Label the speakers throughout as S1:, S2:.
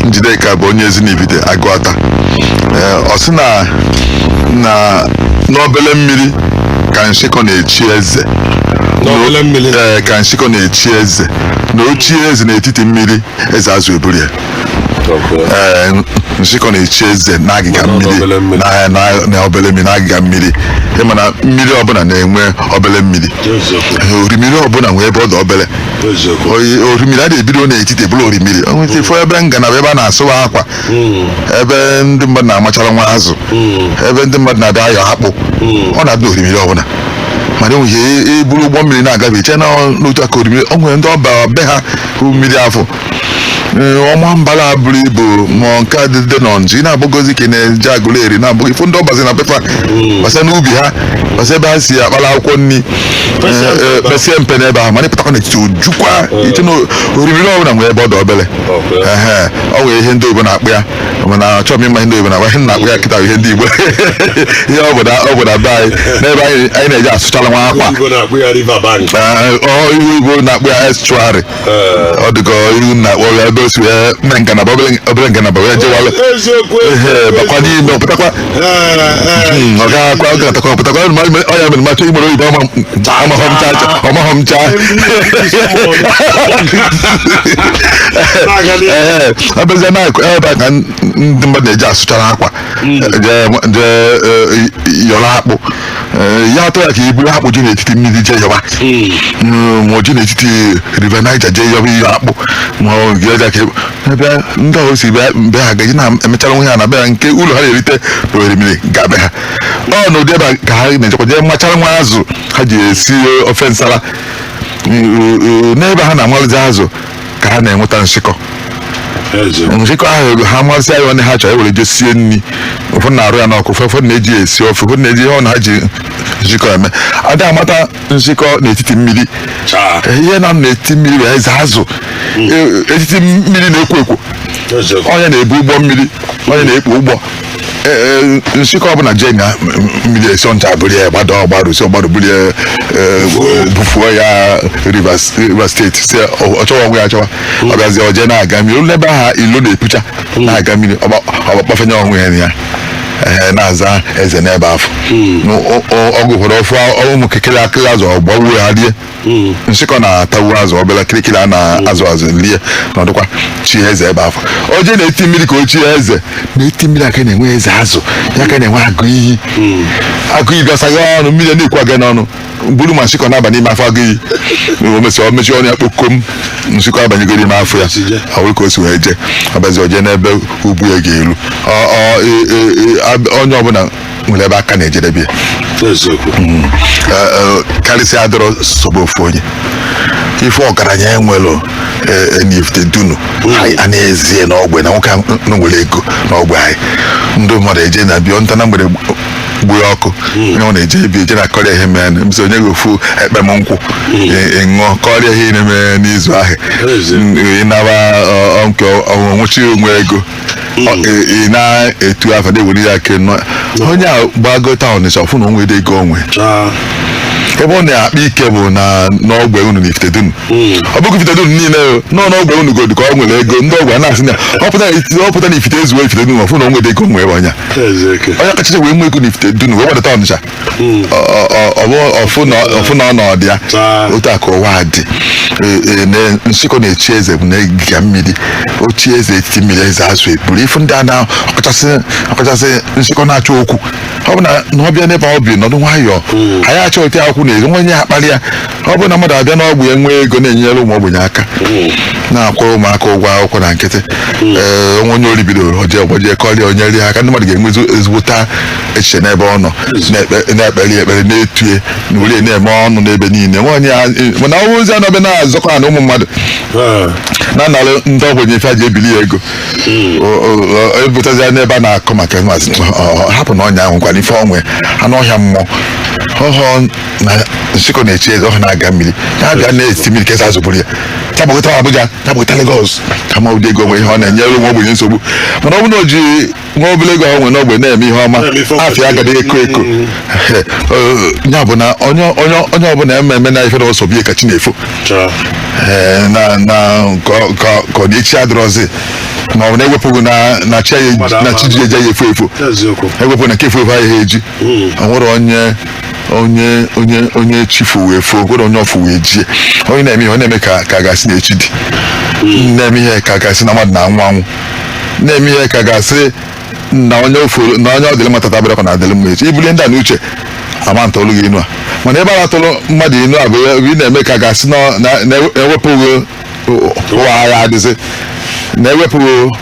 S1: Njideka bụ onye Ezinifite Agụata. Ee, ọ sị na n'obele mmiri ka nshịkọ na-echi eze.
S2: N'obele mmiri.
S1: Ee, ka nshịkọ na-echi eze, na ochie eze n'etiti mmiri, eze azụ eburu ya. Ee, nshịkọ na-echi eze n'agịga mmiri.
S2: N'obele mmiri.
S1: Na obele mmiri, n'agịga mmiri. Ịma na mmiri ọbụla na-enwe obele mmiri. Orimiri ọbụla nwee ebe ọ dị obele. Orimiri a na-ebido n'etiti bụrụ orimiri. O nwere ifo ebe ngalaba ebe a na-asụwa akwa, ebe ndị mmadụ na-amachara nwa azụ, ebe ndị mmadụ na-abịa ayọ akpụ, ọ na-adị orimiri ọbụla. Mana enweghị iburu ụgbọ mmiri na-agafe iche na n'otu aka orimiri o nwere ndị ọba be ha bụ mmiri afọ. Ee, ọma mbala buru ibu ma nke adịdị nọ nji na-abụgozi ka ị na-eje Agụleri na-abụghị ifo ndị ọbazi na pefa gbasa n'ubi ha, gbasa ebe ha si akpara akwụkwọ nri.
S2: Pesie mpe.
S1: Pesie mpe n'ebe ahụ, mana ịpụtakwa n'etiti ojukwa iche na orimiri ọbụla nwere ebe ọ dị obele. Ehe, ọ nwere ihe ndị oyibo na-akpụ ya, mana achọghị m ịma ihe ndị oyibo na-akpụ. Ihe m na-akpụ ya kịta bụ ihe ndị Igbo, ihe ọ bụla ọ bụla be anyị n'ebe anyị na-eji asụchala nwa akwa.
S2: Igbo na-akpụ ya river bank.
S1: Ee, ọ ihu Igbo na-akpụ ya estuary. Ọ dịka ihu na-akpọ ya ebe o si wee mee ngalaba, obere obere ngalaba wee jewalụ.
S2: Eziokwu.
S1: Ehe, bakwa n'ime ọpụtakwa. Ọ ga-akwa, ọ ga-atakwa, ọpụtakwa. Ọ ya mere machọ igboro oyibo amahọ m chaa, ọmahọ m chaa. Ee, ebezie na ebe a ka ndị mmadụ na-eji asụchara akwa, jee jee yọrọ akpụ. Ee, ya atọ ya ka iburu akpụ ji n'etiti mmiri jee yọba, ma ọ ji n'etiti River Niger jee yọba iyo akpụ, ma ọ ga ka ebe ndị ọhụrụ si bịa be ha gaji na-emechara onwe ha na be ha nke ụlọ ha na-erite n'orimiri ga be ha. Ọ n'ụdị ebe a ka ha na-ejekwa jee machara nwa azụ ha ji esi ofe nsala. N'ebe ha na-amalite azụ ka ha na-enweta nshịkọ. Nshịkọ ahụ ha masị ya onye ha chọrọ ewere je sie nri. Ụfọdụ na-arụ ya n'ọkụ, ụfọdụ na-eji ya esi ofe, ụfọdụ na-eji ihe ọ na ha ji nshịkọ eme. Ada amata nshịkọ n'etiti mmiri. Ihe na n'etiti mmiri wee eze azụ. Etiti mmiri na-ekwo ekwo, onye na-ebu ụgbọ mmiri, onye na-ekpo ụgbọ. Ee, nshịkọ ọbụla jee na mmiri esi ọncha buru ya gbada ọgbarụ, si ọgbarụ buru ya, bufuo ya Rivers Steeti, si ọ chọwa ọgwụ ya chọwa. Ọ bịazie, ọ jee na-aga mmiri olu ebe aha ilo na-epucha na-aga mmiri, ọgbakpafenye onwe ya na ya. Ee, na-aza eze n'ebe afọ ọgụ ụfọdụ ọfụ ụmụ kekere akịrị azụ ọgbawuo ha rie. Nsịkọ na-atawu azụ obere kirikiri a na-azụ azụ lie nọdụkwa chi eze ebe afọ. O jee na-eti mmiri ka o chie eze na-eti mmiri aka na-enwe eze azụ ya ka na-enwe agụ iyi. Agụ iyi bịasaghị ọnụ mmiri na-ekwu aga n'ọnụ buru ma nsịkọ na-aba n'ime afọ agụ iyi. O mesịa, o mechie ọnụ ya kpokom, nsịkọ abanyegoro n'ime afọ ya. Ọ bụrụ ka o si wee jee, ọbazi o jee n'ebe ugwu ya ga-eru. Onye ọbụla nwere ebe aka na-ejedebe ya. Karịsịa adọrọ sobe ofu onye ife ọgaranya enwelu n'Ifite Dunu a na-ezie n'ọgbe na nwoke nwere ego n'ọgbe anyị. Ndị mmadụ eje na bịa nta na mgbede gbuo ọkụ, onye ọ na-eje ebi eje na akọrịa ihe mere msị onye gị ofu ekpem nkwụ ị ṅụọ kọrịa ihe na-eme n'izu ahụ. Ịnaba nke nwụchi onwe ego, ị na-etu afa na-ewere ya aka nọ. Onye a gbago taụn Ọnịcha ọfụ na onwe ego onwe ebe ọ na-akpa ike bụ na n'ọgbe unu na Ifite Dunu. Ọ bụghị Ifite Dunu niile o, nọ n'ọgbe unu godu ka ọ nwere ego. Ndị ọgbe a na-asị na ọ pụta na Ifite ezuo Ifite Dunu, ọfụ na o nwere ego nwere onye onye kachacha wee nwee ego na Ifite Dunu wee gbadata Ọnịcha. Ọfụ na ọnọdụ ya otu a ka ụwa dị. Na nsịkọ na-echi eze bụ na egiga mmiri ochie eze etiti mmiri eze azụ eburu ifu ndị a na ọkachasị nsịkọ na-achọ okwu. Ọ bụ na ọ bịa n'ebe ọ bi nọdụ nwayọọ, anyị achọ ote akwụ na ezi nwa onye akpali ya. Ọ bụrụ na mmadụ abịa n'ọgwụ ya nwee ego na-enyere ụmụ ogbenye aka, na-akwụ ụmụaka ụgwọ akwụkwọ na nkịtị, ee, onwe onye ori bidoro oje gbajie kọrịa onye rie aka, ndị mmadụ ga-enwe ezigbota echiche n'ebe ọ nọ, na-ekpere ya ekpere, na-etue na uri na-eme ọnụ n'ebe niile. Nwa onye mana ọ bụrụzi anọbe na-azọkọ na ụmụ mmadụ na-analụ ndị ogbenye ife a ji ebili ya ego, ebutazi n'ebe a na-akọ maka maazị hapụ na ọnya ahụ nkwana ife onwe anụ ọhịa mmụọ ọhụụ na nsịkọ na-echi eze ọhụ na-aga mmiri ya bịa na-eti mmiri kesa azụ buru ya tabụgota Abuja, tabụgota Lagos, kama ụdị ego nwe ihe ọ na-enyere nwa ogbenye nsogbu. Mana ọ bụrụ na o ji nwa obere ego ahụ nwe n'ogbe na-eme ihe ọma, afịa agadi eko eko ya bụ na onye onye ọbụla eme eme na ife na ọsọ bie ka chi na-efo. Na na ka ọ na-echi adịrọzi. Ma ọ bụ na-ewepụghị na chi ya, na chi ji eje ya efu efu.
S2: Eziokwu.
S1: Ewepụ na nke efu efu agaghị eji. O nwere onye chifu wee fuo, nwere onye ọfụ wee jie. Onye na-eme ihe, ọ na-eme ka gasị na echi dị, na-eme ihe ka gasị na mmadụ na-anwụ anwụ, na-eme ihe ka gasị na onye ofu na onye ọ dịrị mma tata bịara na adịrị mma echi. Ibulie ndị a n'uche, ama ntọlụ gị inu a. Mana ebe a na-atụrụ mmadụ inu a bụ ebe ị na-eme ka gasị na ewepụghị ụwa agha adịzi, na ewepụghị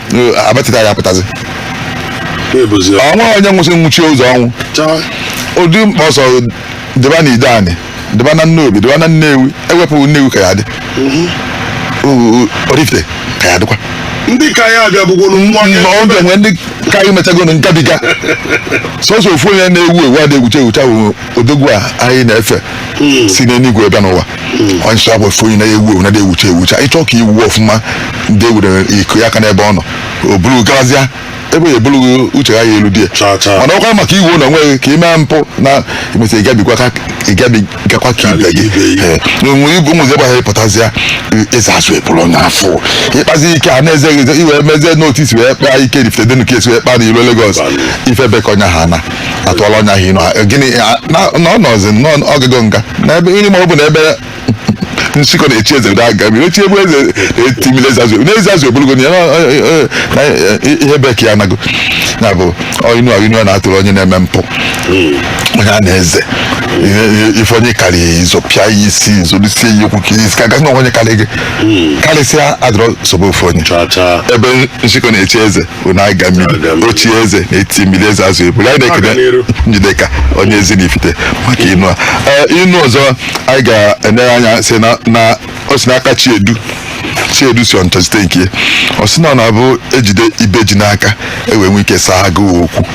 S1: abatịta ya apụtazi.
S2: Na-ebuzi.
S1: Ọnwa onye nwụsị nwụchi ụzọ ọnwụ.
S2: Chaa.
S1: Ụdị mkpa ọsọ dịba na ide anị, dịba na Nnobi, dịba na Nnewi. Ewepụghị Nnewi ka ya dị, Oraifite ka ya dịkwa.
S2: Ndị ka ya abịa bụgoro nwa.
S1: Ma ọ ga-enwe ndị ka anyị mechagoro ngabiga. Sọsọ ofu onye na-ewu ewu adị egwucha egwucha bụ odogwu a anyị na-efe si n'eluigwe bịa n'ụwa. Onye sọ bụ ofu onye na-ewu ewu na-adị egwucha egwucha. Ịchọ ka iwu ọfụma, ndị ewere iko ya aka n'ebe ọ nọ, o buru gawazịa ebe ya eburu uche ya elu die.
S2: Chaa chaa.
S1: Mana ọkwa maka iwu na onweghị ka ime mpụ na imesịrị ịgabigwa ka ịgabigakwa ka ibe gị.
S2: Ibe gị.
S1: Ee, onwe ibu ụmụ ebe pụtazịa ịza azụ eburu onye afọ ịkpazi ike a na-eze gị iwee mezie notice wee kpaa ike rifte kesi wee kpaa n'ilo Lagos. Ife be ka onye ha na atụọla onye ahụ inu gịnị na ọ nọzi nnọọ ọgịgo nga na ebe nri, ma ọ bụ na ebe nsịkọ na-echi eze aga mmiri echi ebe eze na-eti mmiri eze azụ n'eze azụ eburugo na na ihe be ka ya nago ya bụ inu a na-atụrụ onye na-eme mpụ, onye a na-eze ife onye karịa izo pịa ya isi zolisie ya okwu ka isi ka gasị na onye karị gị karịsịa adịrọ sobe ofu onye.
S2: Chaa chaa.
S1: Ebe nsịkọ na-echi eze bụ na aga mmiri.
S2: Aga mmiri.
S1: Ochie eze na-eti mmiri eze azụ eburu anyị.
S2: Aga
S1: na-ekene
S2: n'iru.
S1: Njideka onye ezi n'Ifite maka inu a. Ee, inu ọzọ anyị ga-enere anya si na o si n'aka Chiedu. Chiedu si Ọnịcha site nke ya. Ọ sị na ọ na-abụ ejide ibe ji n'aka ewee nwee ike saa agụụ okwu.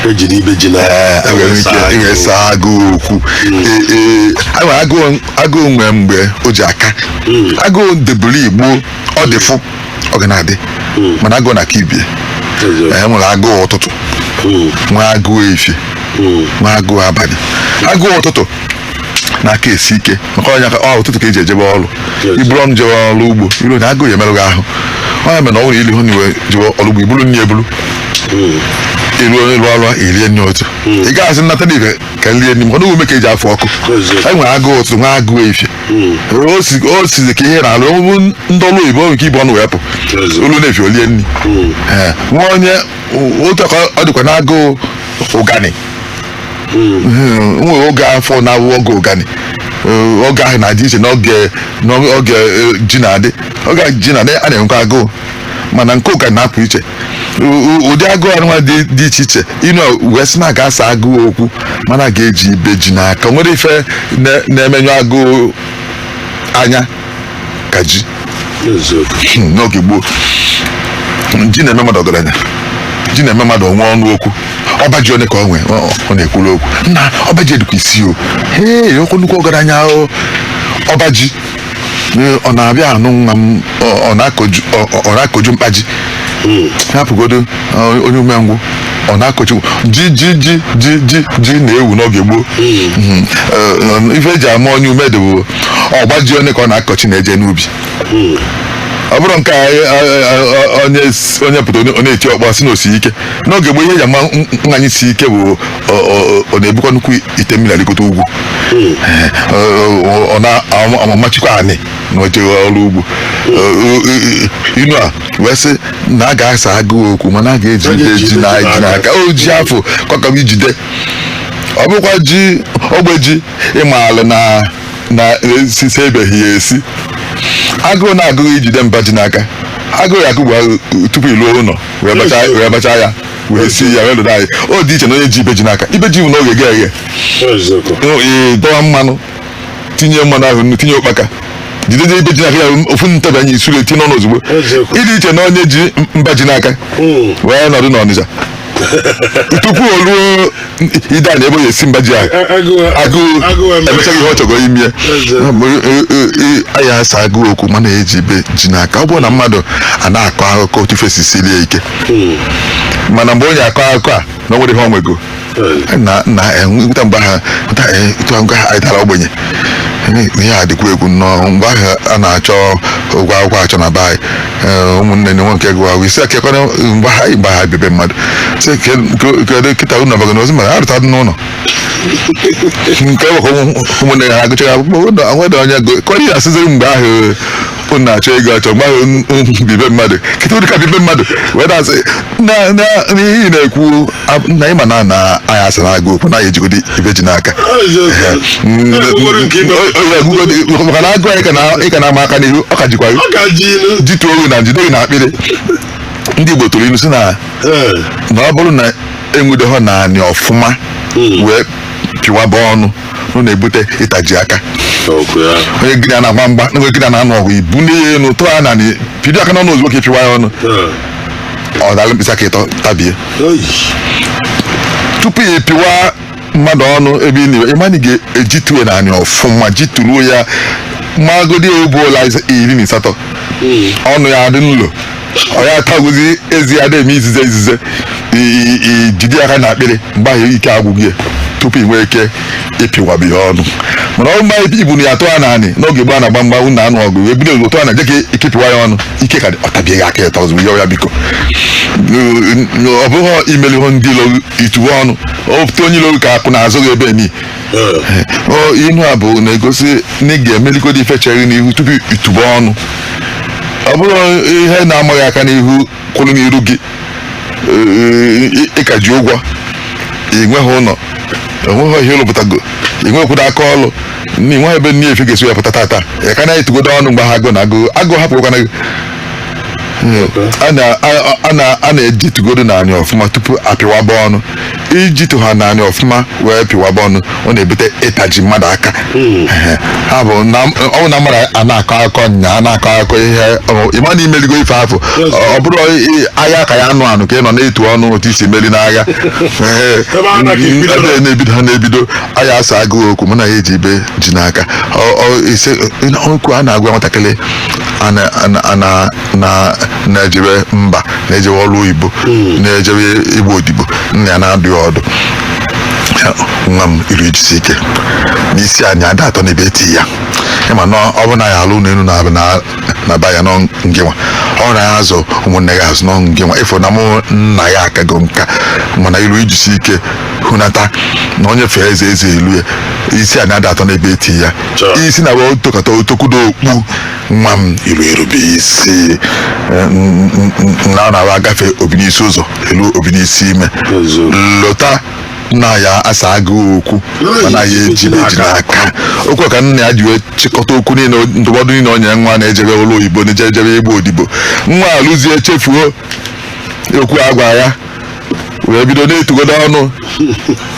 S2: Ejide ibe ji na
S1: Ee, ewee nwee ike ewee saa agụụ okwu. Ee, ee, agụụ nwee mgbe o ji aka agụụ deburu igbo ọ dị fụ ọ ga na-adị, mana agụụ na-aka ibie. Ee, nwere agụụ ụtụtụ, nwee agụụ efie, nwee agụụ abalị. Agụụ ụtụtụ na-aka esi ike maka ọnya ọ ụtụtụ ka eji ejebe ọrụ. Iburu ọnụ jebe ọrụ ugbo iru na agụụ ya emerụ gị ahụ. Ọnya mere na ọ nwere ili hụ na iwe jebe ọrụ ugbo iburu nri eburu iru ịrụ ọrụ irie nri otu ị gaghasị nnata n'ife ka nrie nri, maka na ume ka eji afụ ọkụ. E nwere agụụ ụtụtụ, nwee agụụ efie. O sizi ka ihe na-alụ ọ bụ ndị ọrụ oyibo nwere ike ibu ọnụ wee pụ olu na-efi olie nri. Ee, nwa onye otu aka ọ dịkwa na agụụ ụgani. Nwere oge afọ na-awụ oge ụgani. Oge ahụ na-adị iche n'oge ji na-adị. Oge ji na-adị a na-enwekwa agụụ, mana nke ụgani na-apụ iche. Ụdị agụụ anụnwa dị iche iche. Ịnụ wee sị na a ga-asa agụụ okwu, mana a ga-eji ibe ji n'aka. Nwere ife na-emenyu agụụ anya ka ji. N'oge gboo, ji na-eme mmadụ ọgaranya, ji na-eme mmadụ onwe ọnụ okwu. Ọba ji one ka ọ nwee, ọ na-ekwuru okwu nna ọba ji edukwa isi o hee okwu nnukwu ọgaranya o ọba ji. Ee, ọ na-abịa anụ nwa m, ọ na-akọju mkpa ji hapụgodo onye umengwụ ọ na-akọchu ji ji ji ji ji ji na-ewu n'oge gboo. Ife eji ama onye ume dị bụ ọgba ji one ka ọ na-akọchi na-eje n'ubi. Ọ bụrụ nke a, onye pụta ọ na-eti ọkpọ sị na osi ike. N'oge gboo, ihe eji ama nwaanyị si ike bụ ọ na-ebukwa nnukwu ite mmiri arịgote ugwu. Ee, ọ na-amachikwa anị na oche ọrụ ugbo. Inu a wee sị na a ga-asa agụụ okwu, mana a ga-eji
S2: A ga-eji
S1: ji na
S2: ji
S1: ji n'aka o ji afọ kwakọba ijide. Ọ bụkwa ji ogbe ji ịmaalụ na esisi ebeghị ya esi. Agụụ na-agụghị ijide mba ji n'aka, agụụ ya agụgbu ahụ tupu iluo ụlọ wee bacha ya wee sie ya wee lụrụ anyị. O dị iche na onye ji ibe ji n'aka. Ibe ji bụ n'oge ghe eghe. Ee, dọwa mmanụ, tinye mmanụ ahụ nnu, tinye ụkpaka, jidede ibe ji n'aka ya ofu ntabi anya isuru etinye n'ọnụ ozugbo. Ịdị iche na onye ji mba ji n'aka wee nọdụ n'Ọnịcha tupu o ruo ide anyị ebe ọ ga-esi mba ji ahụ, agụụ emechaghị ihe ọ chọgoro ime. Anyị asa agụụ okwu, mana eji ibe ji n'aka. Ọ bụrụ na mmadụ a na-akọ akụkọ otu ife si sirie ike, mana mgbe onye akọ akụkọ a na o nwere ihe o nwego na nweta mgbe ha nweta etu ngwa anyị dara ogbenye. Ihe a dịkwa egwu nnọọ. Mgbe ahụ a na-achọ ụgwọ akwụkwọ achọ na be anyị, ụmụnne na nwe nke gụwa akwụkwọ isi akekọrọ mgbe ha bebe mmadụ sị, "Kedu kịta unu abago n'ozi?" Mara arụta dị n'ụlọ nke nwekwa ụmụnne ha agụchara akwụkwọ ụlọ nwere onye kọrọ ihe asịziri mgbe ahụ unu na-achọ ego achọ, mgbe ahụ bibe mmadụ, kịta unu ka bibe mmadụ wee na-asị na n'ihe ị na-ekwu na ịma na anyị asị na-agụ okwu na anyị ejigodi ibe ji n'aka maka na agụ anyị ị ka na-ama aka n'ihu, ọ ka jikwa jituo oge na njide gị na akpịrị. Ndị Igbo tụrụ ilu sị na ọ bụrụ na enwudeghọ naanị ọfụma wee pịwaba ọnụ, ọ na-ebute ịtaji aka. Onye gịnị a na-agba mgba, onye gịnị a na-anụ ọgụ, ibu ndị ya elu tụọ ya naanị, pido aka n'ọnụ ozugbo ka ịpịwa ya ọnụ, ọ dara mkpịsị aka ịtọ tabie. Tupu ya pịwa mmadụ ọnụ ebe ị na ịma na ị ga-ejituo naanị ọfụma, jituruo ya magodi obuola 18, ọnụ ya adị nlo, ọ ya atagụzi ezi ya na-eme izize izize, jide aka na akpịrị mgbe ahụ ike agwụghị ya tupu ị nwee ike ịpịwabi ya ọnụ. Mana ọ mgbe ibu na ya atụ ya naanị n'oge gbaa na-agba mgba, unu na-anụ ọgụ, eburu ozugbo tụọ na je ka ike pịwa ya ọnụ, ike ka dị, ọ tabie ya aka ịtọ ozugbo yọọ ya biko. Ọ bụghị imelihu ndị ilo ituwe ọnụ otu onye ilo ka akwụ n'azụ gị ebe ni. Inu a bụ na-egosi na ị ga-emeligodi ife chere n'ihu tupu itube ọnụ. Ọ bụrụ ihe na-amaghị aka n'ihu kwụrụ n'iru gị, ịka ji ụgwọ, ị nweghị ụlọ, enweghị ihe ịlụpụtago, ị nwekwudo aka ọlụ na ị nweghị ebe nne efe ga-esi ya pụta tata, ị ka na-etugodo ọnụ mgbe ha agụ na agụ agụ hapụrụkwana gị. A na-ejitugodo naanị ọfụma tupu apịwaba ọnụ. Ijitụ ha naanị ọfụma wee pịwaba ọnụ, ọ na-ebute ịtaji mmadụ aka. Ha bụ na ọ bụ na mmadụ a na-akọ akọ nya a na-akọ akọ ihe ịma na imeligo ife afọ, ọ bụrụ agha ka ya anụ anụ ka ị nọ na-etu ọnụ otu isi meri n'agha. Ebe na-ebido ha na-ebido agha asa agụụ okwu mụ na ya eji ibe ji n'aka ise okwu a na-agwa nwatakịrị na-ejebe mba, na-ejebe ọrụ oyibo, na-ejebe igba odibo, nna ya na-adụ ya ọdụ, "Nwa m, iru ejisi ike n'isi anyị ada atọ n'ebe eti ya ịma na ọ bụ na ya alụ ụlọ elu na ba ya nọ ngịnwa, ọ na ya azụ ụmụnne ya azụ nọ ngịnwa ịfụ na mụ nna ya akago nka, mana iru ijisi ike hụnata na onye fee eze eze elu ya isi anyị ada atọ n'ebe eti ya isi na wee tokọta otokwudo okpu. Nwa m, iru erube isi na ọ na-awa agafe obi n'isi ụzọ elu obi n'isi ime lọta nna ya asa agụụ okwu, mana ya eji eji n'aka okwu ka nna ya ji wee chịkọta okwu niile, ndụmọdụ niile o nyere nwa na-ejebe ụlọ oyibo, na-ejebe ịgba odibo. Nwa alụzie, chefuo okwu a gwara ya wee bido na-etugodo ọnụ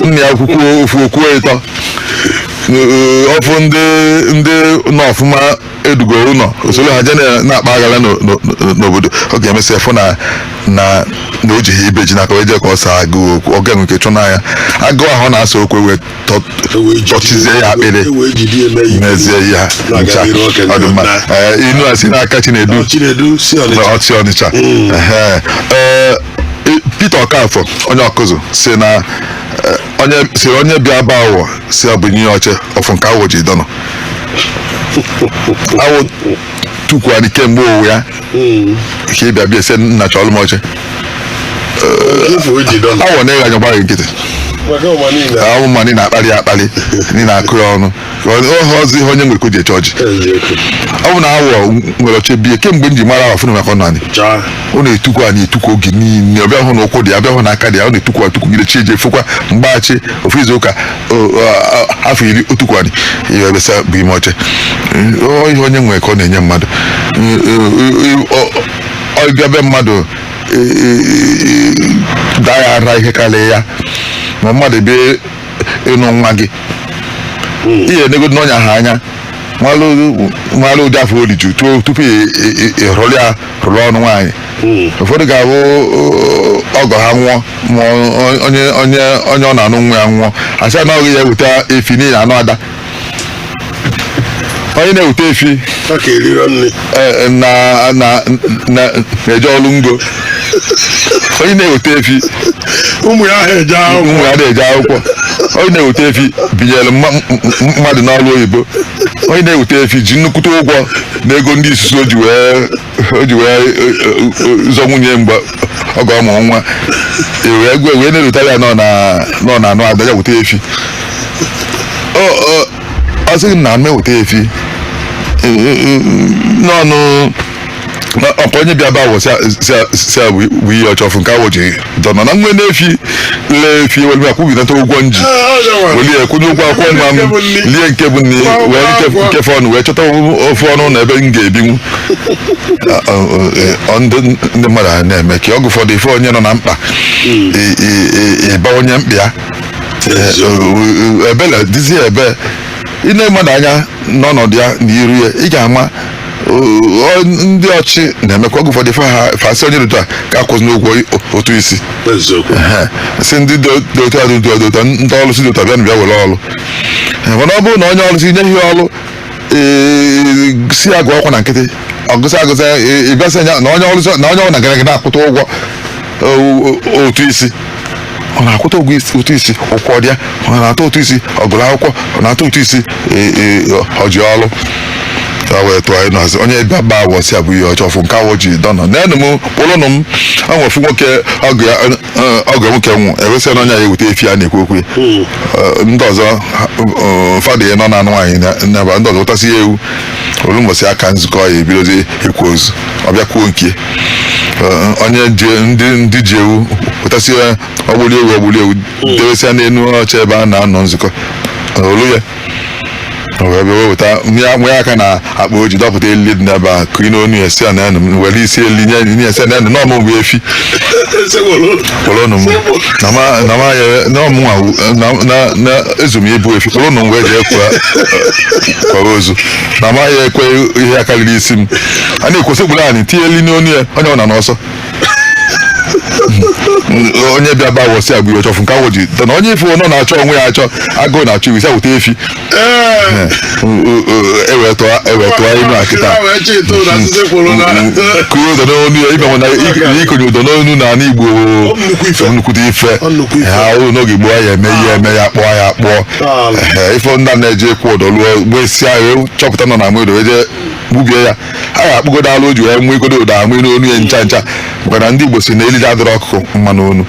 S1: nna ya kwukwuo ofu okwu ịtọ ọfụ ndị nọ ọfụma edugo ụlọ usoro ha je na-akpa aghara n'obodo. Ọ ga-emesị fụ na o jighị ibe ji n'aka wee jee ka ọ saa agụụ okwu, ọ ga-enwe ike chụ n'anya agụụ ahụ ọ na-asa okwu wee tọchizie ya akpịrị mezie ya ncha. Ọ dị mma. Inu a si n'aka Chinedu ọchị Ọnịcha. Ee, Peter Okafọ onye ọkụzụ si na onye si onye bịa ba awọ si ọ bụ nye oche ọfụ nke awọ ji dọnọ awọ tukwuadị kemgbe owu ya ka ị bịa bịa sị nna chọọlụ m oche. Awọ na-eghe anya gbara nkịtị awụ ma na akpali akpali na akụ ya ọnụ ohe ọzọ ihe onye nwere ka o ji eche ọjị. Ọ bụ na awọ nwere oche bie kemgbe m ji mara awọ fụnụ maka ọnụ anyị, ọ na-etukwu anyị etukwu oge niile, ọbịa hụ na ụkwụ dị, abịa hụ na aka dị ya, ọ na-etukwu atukwugide chi eji efukwa mgbaghachi ofu izu ụka afọ 10 otukwu anyị ihe ebesa bụ ime oche. Ihe onye nwere ka ọ na-enye mmadụ. Ọ bịa be mmadụ daa ya ara ihe karịa ya, ma mmadụ bịa ịnụ nwa gị, ihe enegodo n'ọnya ha anya malụ ụdị afọ oliju tupu ịrụrụ ya rụrụ ọnụ nwaanyị. Ụfọdụ ga-abụ ọgọ ha nwụọ, ma onye onye onye ọ na-anụ nwa ya nwụọ, asị na ọ ya eweta efi n'ihi anụ ada onye na-eweta efi na-eje ọrụ ngo, onye na-eweta efi
S2: ụmụ ya
S1: na-eje akwụkwọ, onye na-eweta efi binyere mmadụ n'ọrụ oyibo. Onye na-eweta efi ji nnukwute ụgwọ na ego ndị isusu o ji wee zọ nwunye mgbe ọ ga ọmụ nwa wee gwe wee na-erutara ya nọ na anụ ada ya weta efi. Ọ sịghị na m eweta efi n'ọnụ ọkwa onye bịa ba awọ si a bụ ihe ọchọfụ nke awọ ji dọnọ na nwe na-efi lee efi welu akwụbinata ụgwọ nji weli ya kwụnye ụgwọ akwụkwọ nwa m lie nke bụ nni wee nke ọnụ wee chọta ofu ọnụ na ebe m ga-ebinwu. Ndị mmadụ a na-eme ka ọgụ ụfọdụ ife onye nọ na mkpa ịbawanye mkpa ya ebele dịzie ebe ine mmadụ anya n'ọnọdụ ya na iru ya ị ga-ama. Ndị ọchị na-emekwa oge ụfọdụ ife ha fasị onye dị otu a ka akwụzi n'ụgwọ ụtụ isi.
S2: Eziokwu.
S1: Si ndị dị otu a dị otu a, ndị ọrụ si dị otu a bịa were ọrụ. Mana ọ bụrụ na onye ọrụ si nye ihe ọrụ ee, si agụ akwụkwọ na nkịtị ọgụsị agụsị ịbịasị anya na onye ọrụ na onye ọrụ na gara gị na-akwụta ụgwọ ụtụ isi, ọ na-akwụta ụgwọ ụtụ isi ụkwụ ọdịa, ọ na-atụ ụtụ isi ọgụrụ akwụkwọ, ọ na-atụ ụtụ isi ọ ji ọrụ ya wee tụọ anyị n'azụ. Onye bịa gba awọ si abụ ihe ọjọọ fụ nke awọ ji dọnọ neenụ m kpụrụnụ m anwe ofu nwoke ọgụ ya ọgụ nwoke nwụ ewesịa na onye ya eweta efi a na-ekwu okwu ya. Ndị ọzọ fada ya nọ na anụ nwaanyị n'ebe ndị ọzọ wụtasị ya ewu olu mbọsị aka nzukọ ya ebidozi ekwu ozu ọ bịa kwuo nke onye ji ndị ji ewu wụtasị ya ọgbụli ewu dewesịa n'elu oche ebe a na-anọ nzukọ olu ya o wee bịa wepụta nwee aka na akpa o ji dọpụta elili dị n'ebe a kụị n'onu ya si ya na enu m were isi eli nye ya si ya na enu na ọmụ bụ efi.
S2: Sewolo.
S1: Kpọrọnụ m na ma na ma ya na ọmụ nwa na ezu m ibu efi, kpọrọnụ m wee jee kwa ozu na ma ya ekwe ihe ya karịrị isi m a na-ekwesị kpụrụ anyị tinye eli n'onu ya onye ọ na n'ọsọ onye bịa ba wọsị agbụ ihe chọfụ nke awọ ji na onye ife nọ na-achọ onwe ya achọ agụụ na-achọ iwu si weta efi ewee tụọ inu a kịta.
S2: Wee cheta ụda asịsị kwuru na
S1: kụnye ụdọ n'onu ya ime na ikonye ụdọ n'onu na ala Igbo.
S2: Ọ nnukwu ife.
S1: Nnukwute ife.
S2: Ọ nnukwu ife.
S1: Ha n'oge gboo ya eme ihe eme ya kpọọ ya akpọọ.
S2: Daalụ.
S1: Ehe, ife ndị a na-eje ịkwụ ụdọ lụọ gbesịa ya chọpụta nọ na ama ụdọ eje gbubie ya a ga-akpụgodo alụ o ji wee nwee igodo ụdọ amụ n'onu ya ncha ncha maka na ndị Igbo si na elili adịrọ ọkụkụ mma n'onu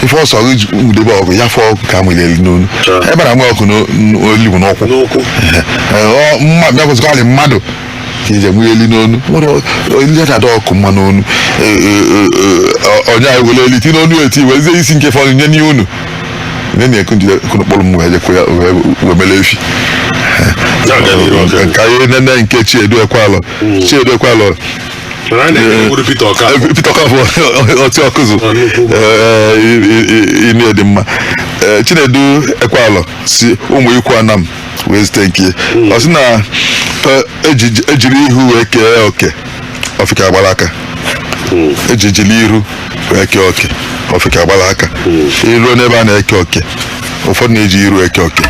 S1: ife ọsọ gị ji nwudebe ọgụ ya fọ ọkụ ka amụrụ eli n'onu ebe na amụ ọkụ n'olu bụ n'ụkwụ.
S2: N'ụkwụ.
S1: Ee, ọ mma bịa kwụsịkwa mmadụ ka iji enwe eli n'onu nwere eli ada ọkụ mma n'onu. Ee, ee, ee, onye anyị were eli ti n'onu eti werezie isi nke fọdụ nye n'ihe unu nye na eku njide kunu kpọrọ m wee jekwe ya wee mere efi.
S2: Na-aga n'iru ọka.
S1: Ka anyị nene nke Chiedu Ekwalọ, Chiedu Ekwalọ.
S2: Mana anyị na-ekele Peter Okafor.
S1: Peter Okafor ọtị ọkụzụ.
S2: Ọ, nnukwu.
S1: Ime dị mma. Chinedu Ekwalọ si ụmụ ikwu anam wee zite nke ọ sị na ejiri ihu wee kee oke ọfịka agbara aka, ejijili iru wee kee oke ọfịka agbara aka. Iruo n'ebe a na-eke oke, ụfọdụ na-eji iru eke oke.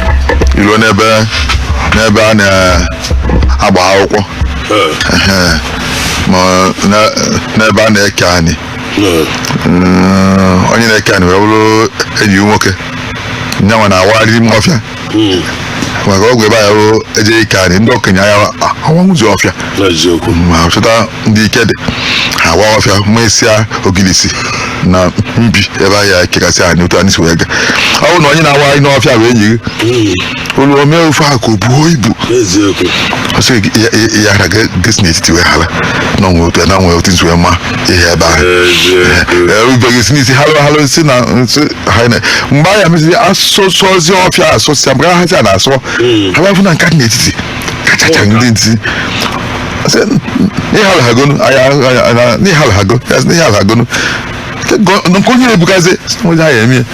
S1: Iruo n'ebe a na-agba akwụkwọ. Ehe. Ma n'ebe a na-eke anyị onye na-eke anyị wee bụrụ enyi m nwoke nyanwa na-awagharị ime ọfịa maka ọgwụ ebe anyị bụ eje ike anyị ndị okenye anya awanwụzi ọfịa.
S2: N'eziokwu.
S1: Ma chọta ndị ike dị ha awa ọfịa mesịa ogilisi na mbi ebe anyị ekekasị anyị otu anyị si wee gaa. Ọ bụrụ na onye na-awagharị n'ọfịa bụ enyi gị olu omee ofe ahụ ka o buo ibu.
S2: N'eziokwu.
S1: Ọ sị gị ya hara gị si n'etiti wee ghara na onwe otu na onwe otu nsi wee ma ihe ebe ahụ.
S2: Eziokwu.
S1: Ube gị si n'isi halụ halụ si na nsị ha mgbe anyị emezi asụsụzi ọfịa asụsịa mgbe ha si a na-asụ ha bịa fụ na nka dị n'etiti kachacha ndị ntị sị n'ịhalụ ha gonu n'ịhalụ ha go ya sị n'ịhalụ ha gonu nke onye na-ebukazi sị na onye ahụ eme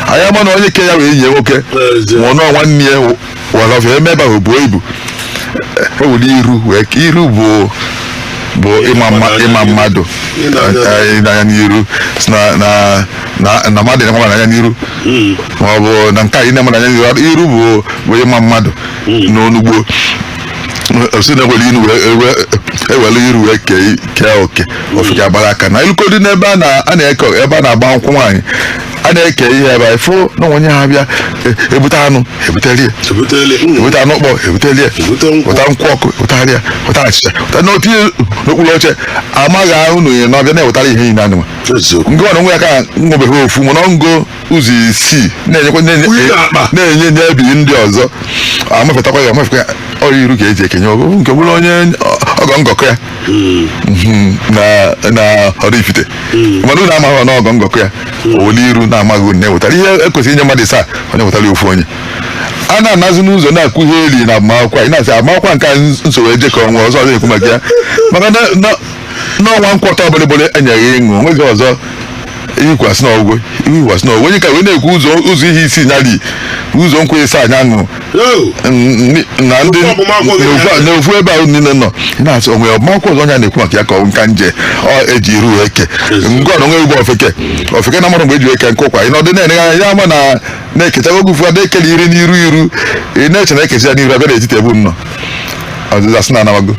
S1: anyị ama na onye ke ya wee enyi ya nwoke.
S2: N'ezie.
S1: Ma ọ nọọ nwanne ya wara ọfịa eme ebe ahụ buo ibu ewere iru wee iru bụ ịma mma ịma mmadụ. Ịnanya n'iru si na mmadụ na n'anya n'iru ma ọ bụ na nke a ị na-eme n'anya n'iru iru bụ ịma mmadụ n'onugbo si na ewere iru ewere iru wee kee oke ofike agbara aka na ilukodi n'ebe a na-eke ebe a na-agba nkwụ nwaanyị. A na-eke ihe ebe a, ịfụ na onye ha bịa ebute anụ, ebutelie.
S2: Ebutele.
S1: Ebute anụ ọkpọ, ebutelie.
S2: Ebute nkwụ.
S1: Weta nkwụ ọkụ, wetagharịa, weta achịcha, weta n'otu ihe n'okpuru oche. Amaghị ahụ na onye na-abịa na-ewetara ihe niile anụ.
S2: Eziokwu.
S1: Ngụ na onwe ya ka nwụbeghị ofu, mana ngo ụzọ isii na-enyekwa na-enye
S2: Onye na-akpa.
S1: na-enye nye-ebi ndị ọzọ, amafetakwa ya, amafekwa ya. Ọrụ iru ka eji ekenye ọgụ nke bụrụ onye ọgọ ngọkọ ya na Oraifite, mana unu amaghị na ọgọ ngọkọ ya owele iru na-amaghị unu na-ewetara ihe ekwesịrị inye mmadụ isaa, onye wetara ya ofu onye. A na-anazi n'ụzọ na-akụ ihe eri na agbamakwụkwọ. Anyị na-asị agbamakwụkwọ nke a nsogbu eje ka ọnwa ọzọ ọzọ ekwu maka ya, maka na n'ọnwa nkwọta ọbụlịbụlị enyeghị ịṅụ onweghị ọzọ ikwasị na ọgwụgwọ, ikwasị na ọgwụgwọ. Onye ka wee na-ekwu ụzọ ụzọ ihe isi nyali ụzọ nkwụ ịsa anya ṅụ
S2: Yo.
S1: na ndị
S2: Ofu agbamakwụkwọ gị
S1: n'ofu ebe ahụ niile nọ. Ị na-asị onwe agbamakwụkwọ ọzọ onye a na-ekwu maka ya ka ọ nka nje ọ eji iru eke ngwa na onwe ugbo ofeke ofeke na mmadụ mgbe eji eke nke ụkwa. Ị nọdụ na-enegha anya ya ama na na-ekecha oge ụfọdụ ekele iri n'iru iru, ị na-eche na ekecha ya n'iru, abịa n'etiti ebe unu nọ, ọzịza sị na anabago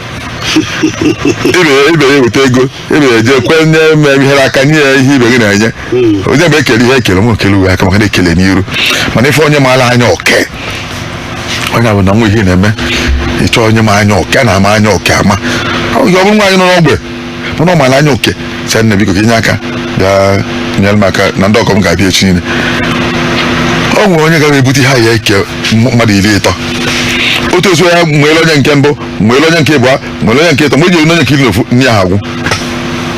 S1: ibe ibe ya eweta ego ibe ya eje kwenye eme ihe aka nye ya ihe ibe gị na-enye onye mgbe ekele ihe ekele nwe ekele uwe aka maka na ekele n'iru. Mana ife onye maara anya oke, onye bụ na nwa ihe na-eme ịchọ onye ma anya oke a na-ama anya oke ama ọ bụrụ nwaanyị nọ n'ogbe, mana ọ maara anya oke, sị nne, biko ka inye aka bịa nyere m aka na ndị ọkọ m ga-abịa echi niile. O nwere onye gara ebute ihe a ya eke mmadụ 30 otu otu ya nwere onye nke mbụ, nwere onye nke abụọ, nwere onye nke ịtọ. Mgbe e ji onye nke 11, nne ya agwụ.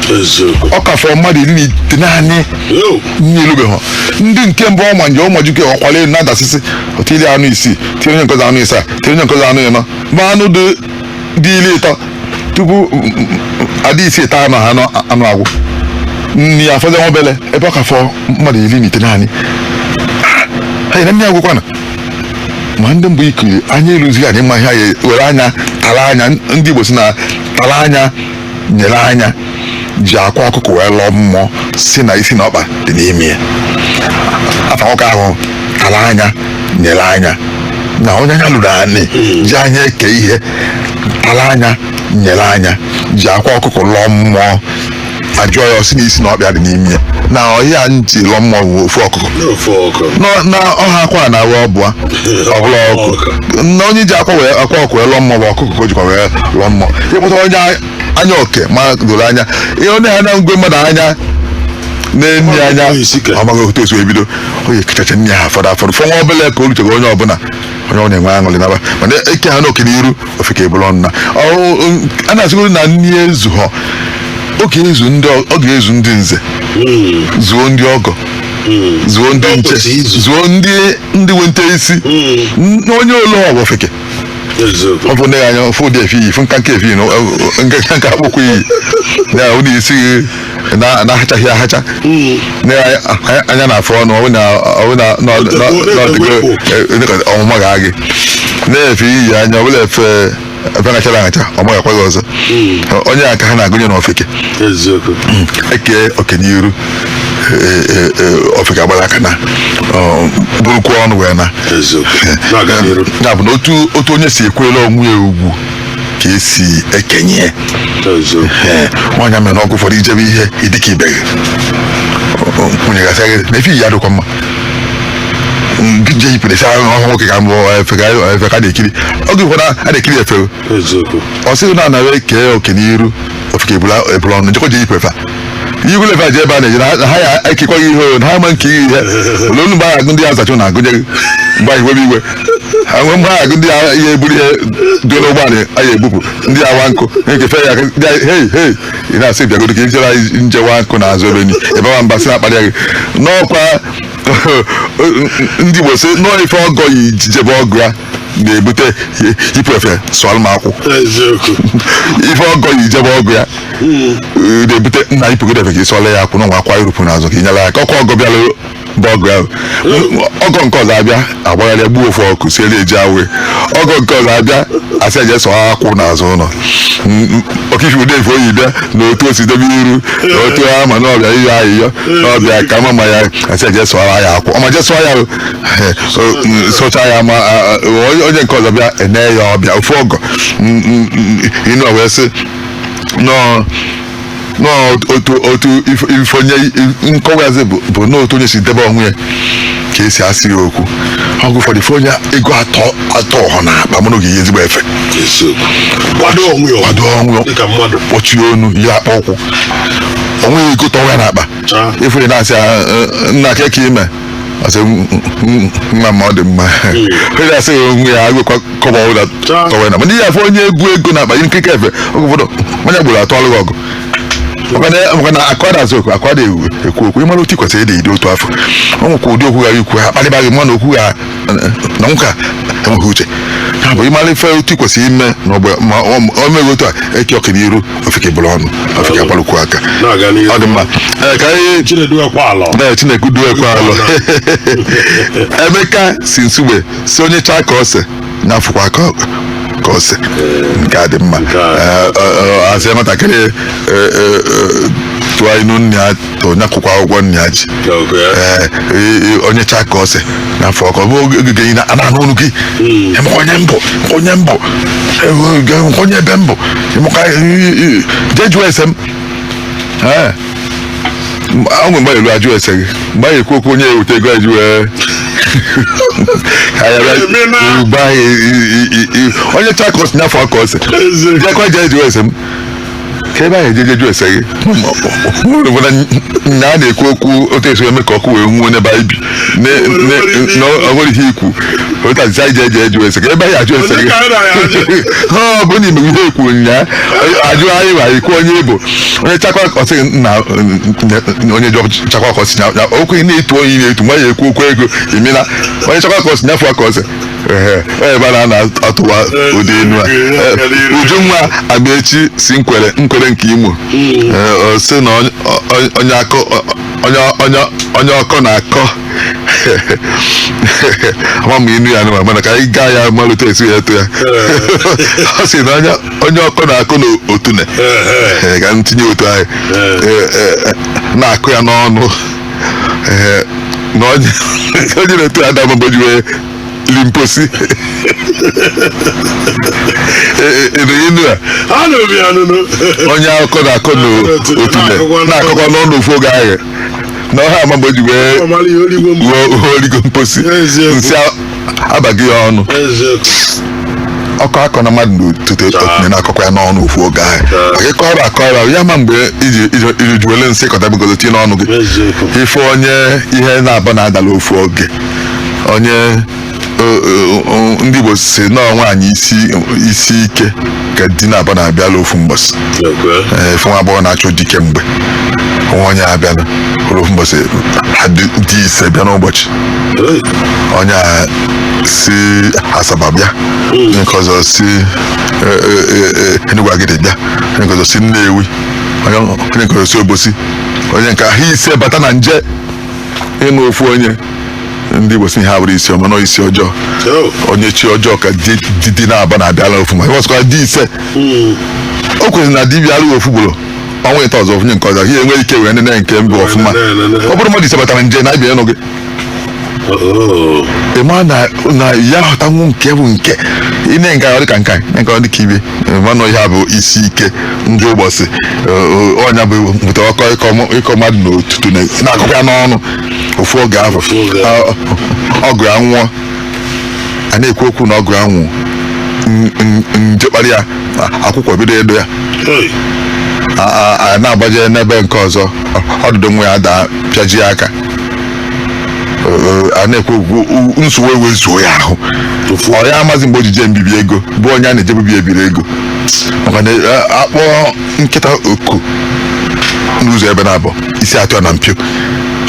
S2: Eziokwu.
S1: Ọ ka fọrọ mmadụ 19.
S2: Yo.
S1: Nne elubeghị. Ndị nke mbụ ọma nje ụmụjuke ọkwala elu na-adasịsị otili anụ isii, tinye onye nke ọzọ anụ isaa, tinye onye nke ọzọ anụ ịnọ, ma anụ dị 30 tupu adị isii taa anụ ha anụ agwụ nni ya afọzi nwa obele ebe ọ ka fọ mmadụ 19. Ha na nne ya agwụkwana. Ma ndị mbụ ikiri anya eruzighị anyị mma ihe anyị were anya tara anya. Ndị Igbo si na tara anya nyere anya ji akwa ọkụkọ wee lụọ mmụọ, si na isi na ọkpa dị n'ime ya. Afa nwoke ahụ tara anya nyere anya na onye anya lụrụ anị ji anya eke ihe tara anya nyere anya ji akwa ọkụkọ lụọ mmụọ. Ajụọ ya, ọ sị na isi na ọkpa dị n'ime ya, na ọhịa ntị lụọ mmụọ bụ ofu ọkụkọ.
S2: N'ofu ọkụ.
S1: Na ọha akwa na awa ọbụa ọbụla ọkụ na onye ji akwa wee akwa ọkụ wee lụọ mmụọ bụ ọkụkọ ka o jikwa wee lụọ mmụọ. Ịkpụta onye anya oke ma doro anya ihe onye ha na-ngwe mmadụ anya na-enyi anya.
S2: Isi ka.
S1: Ọ maghị otu esi ebido onye kechacha nne ha afọdụ afọdụ fọ nwa obele ka o ruchego onye ọbụla, onye ọ na-enwe aṅụrị naba. Mana eke ha n'oke n'iru ofe ka eburu ọnụ na a na-asịgoro na nni ezu ha ọ ga-ezu ndị ọ ga-ezu ndị nze, zuo ndị ọgọ, zuo ndị
S2: Ọ
S1: nche,
S2: kwesịrị izu.
S1: Zuo ndị wente isi. Onye olu ọ bụ ofeke.
S2: Eziokwu.
S1: Ọ bụ nne ya anya ofu ụdị efi iyi fụ nka nke efi na nke nke akpụkpọ iyi na ụdị isi gị na-ahachaghị ahacha nne ya anya na-afụ ọnụ ọ bụ na ọ bụ na na ọdịgo ọmụma ga-agị na-efe iyi anya ọ bụla efe efe ngachara ahacha ọ maghị gị ọzọ onye a ka ha na-agụnye n'ofeke.
S2: Eziokwu.
S1: Eke oke n'iru ofeke agbara aka na ọ, bụrụkwa ọnụ wee na
S2: Eziokwu, na-aga n'iru.
S1: Ya bụ na otu onye si ekwela onwe ya ugwu ka esi ekenye.
S2: Eziokwu.
S1: Ee, nwaanyị mere n'ọgụ ụfọdụ ijebe ihe ịdịka ibe gị nwunye gasị gị na efe iyi adịkwa mma gị je yipụrụ esi ahụ ọhụụ nwoke ka mbụ efe ka efe ka na-ekiri oge ụfọdụ a na-ekiri efe.
S2: Eziokwu.
S1: Ọ sịghị na anara eke oke n'iru ofeke ebulu ọnụ njekọ je yipụ efe a ihu lefe je ebe a na-eje na ha ya ekekwaghị ihe o, na ha ma nke ihe ole olu mgbe a agụ ndị ya azacha na agụnye gị mgbe anyị webe iwe ha nwee mgbe a agụ ndị ya ihe eburu ihe dị n'ụgbọala anyị ebupụ ndị awa nkụ nke fe ya ndị hei hei ị na-asị bịagodo ka ijere anyị njewa nkụ n'azụ ebe ni ebe wa mba sị na-akparị gị n'ọkwa. Ndị Igbo sị nọọ ife ọgọ yi jebe ọgụ ya na-ebute yipụ efe sụalụ m akwụ.
S2: Eziokwu.
S1: Ife ọgọ yi jebe ọgụ ya na-ebute nna yipụgodo efe ka ịsụọla ya akwụ na nwa akwa irupụ n'azụ ka ị nyere ya aka. Ọkwa ọgọ bịara bụ ọgụ ahụ, ọgọ nke ọzọ abịa agbagharịa gbuo ofu ọkụ siere eji awe. Ọgọ nke ọzọ abịa asị eje sụọ akwụ n'azụ ụlọ ọkifi ude efe oyi bịa na otu o si debe iru na otu ama na ọbịa ihe ayịyọ na ọbịa ka mama ya asị eje sụọ ya akwụ ọma je sụọ ya sụcha ya ma onye nke ọzọ bịa ene ya ọbịa ofu ọgọ ịnụ wee sị nọọ. N'otu otu ife onye nkọwazi bụ n'otu onye si debe onwe ya ka esi asị ya okwu. Ọgụ ụfọdụ ife onye ego atọ atọ ọhụ na akpa mụrụ gị ezigbo efe.
S2: Eziokwu, kwado onwe ya.
S1: Kwado onwe ya.
S2: Dịka mmadụ.
S1: Kpọchie onu ya, akpa ụkwụ onweghị ego tọwa ya n'akpa. Ife na-asị ya, "Nna, ke ka ime?" Asị, "Nwa m, ọ dị mma." Onye na-asị ya onwe ya agụkwa kọba ụlọ tọwa ya na ndị ya afọ onye egwu ego n'akpa yi nkeke efe. Oge ụfọdụ onye gburu atụ alụghị ọgụ maka na akwa na-azụ okwu, akwa na-ekwu okwu. Ịmara otu i kwesịrị ịdị ịdị otu afọ ọ nwekwa ụdị okwu ghara ikwu ha kparịba gị, mma na okwu ha na nwoke a enweghị uche ya bụ ịmara ife otu i kwesịrị ime na ọgbọ ma o meghị otu a eke ọka n'iru ofeke bụrụ ọnụ ofeke akparụkwu aka.
S2: Na-aga n'ihu.
S1: Ọ dị mma. Ee, ka anyị
S2: Chinedu ekwe alọ.
S1: Na Chineke du ekwe alụ. Emeka si Nsugbe si onye chaa ka ose na-afụkwa ka ose nke a dị mma.
S2: Nke a.
S1: Asị nwatakịrị tụọ inu nne ya tụ nyakwụkwa ụgwọ nne ya ji. Ee, onye chaa ka ose n'afọ ọkọ bụ oge gị na anụ ọnụ gị ịmụkwa onye mbụ, onye mbụ, onye ebe mbụ ịmụkwa jee jụọ ese m. Ee, ọ nwere mgbe elu ajụ ese gị mgbe anyị ekwu okwu onye eweta ego eji wee ka ya bịa ugbo anyị. Onye chaa ka ose n'afọ ka ose jekwa jee jụọ ese m ka ebe ahụ ejeje jụọ ese gị na a na-ekwu okwu otu esi eme ka ọkụ wee nwuo n'ebe anyị bi na ọ nwere ihe ikwu otu azịza anyị jee jụọ ese ka ebe anyị ajụ ese gị. Ha ọ bụ na ime ihe ekwu nya ajụ anyị ma ikwu onye bụ onye chakwa ọsị na onye jọ chakwa ka ọsị na okwu ị na-etu onye na-etu nwa ya ekwu okwu ego imina onye chakwa ka ọsị nyafụ ka ọsị ebe a na-atụwa ụdị enu a. Ujunwa Amechi si nkwere nkwere nke Imo. Ọ sị na onye akọ onye onye ọkọ na-akọ ama m inu ya nụ, mana ka anyị gaa ya malite esi ya eto ya. Ọ sị na onye ọkọ na-akọ n'otune ka m tinye otu anyị na-akụ ya n'ọnụ. Na onye na-eto ya adama mgbe ji wee limposi inu a.
S2: Anụrụ ya nụnụ.
S1: Onye akụkọ na-akọ n'otune na-akọkọ n'ọnụ ofu oge ahụ na ọha ama mgbe ji wee
S2: ọmara ihe oligbo mbụ
S1: wuo oligo mposi.
S2: Eziokwu.
S1: Nsị abaghị ya ọnụ. Ọkọ akọ na mmadụ n'otute otune na-akọkwa ya n'ọnụ ofu oge ahụ maka ịkọ ọrụ akọ ọrụ ya ma mgbe iji juwele nsị kọtabegodo tinye n'ọnụ gị. Ife onye ihe na-aba na-adala ofu oge onye ndị Igbo si nọọ nwaanyị isi ike ka di na-aba na-abịala ofu mbọsị. Ife nwa agbọghọ na-achọ di kemgbe nwa onye abịala ụlọ ofu mbọsị ha di ise bịa n'ụbọchị. Onye a si Asaba bịa, nke ọzọ si Enugu Agidi bịa, onye nke ọzọ si Nnewi, onye nke ọzọ si Obosi, onye nke ahụ ise bata na nje ịnụ ofu onye. Ndị Igbo si ihe abụrụ isi ọma nọ isi ọjọọ. Onye chi ọjọọ ka di na-aba na-abịala ofu ma ọsọkwa di ise. O kwesịrị na dibịa alụghị ofu gboro ọnwa ịtọ ọzọ onye nke ọzọ ihe enweghị ike wee nene nke mbụ ọfụma. Ọ bụrụ mmadụ ise batara nje na-abịa ịnụ gị, ị ma na ya ghọtanwu nke bụ nke ine nke ọ dị ka nka nke ọ dị ka ibe mana ihe a bụ isi ike ndị ụbọchị ọnya bụ butere ọkọ ịkọ mmadụ n'otutu na-akọkwa ya n'ọnụ ofu oge ahụ. Ọgụ anwụọ a na-ekwu okwu na ọgụ anwụ nje kpara ya akwụkwọ bido edo ya a na-agbaje n'ebe nke ọzọ ọdụdụ nwa ya daa pịajie aka. A na-ekwu okwu nsogbu ewezuo ya ahụ ọ ya amazi mgbe o ji jee mbibi ego bụ onye a na-ejebubi ebiri ego maka na akpọ nkịta oku n'ụzọ ebe na-abụ isi atụ ya na mpio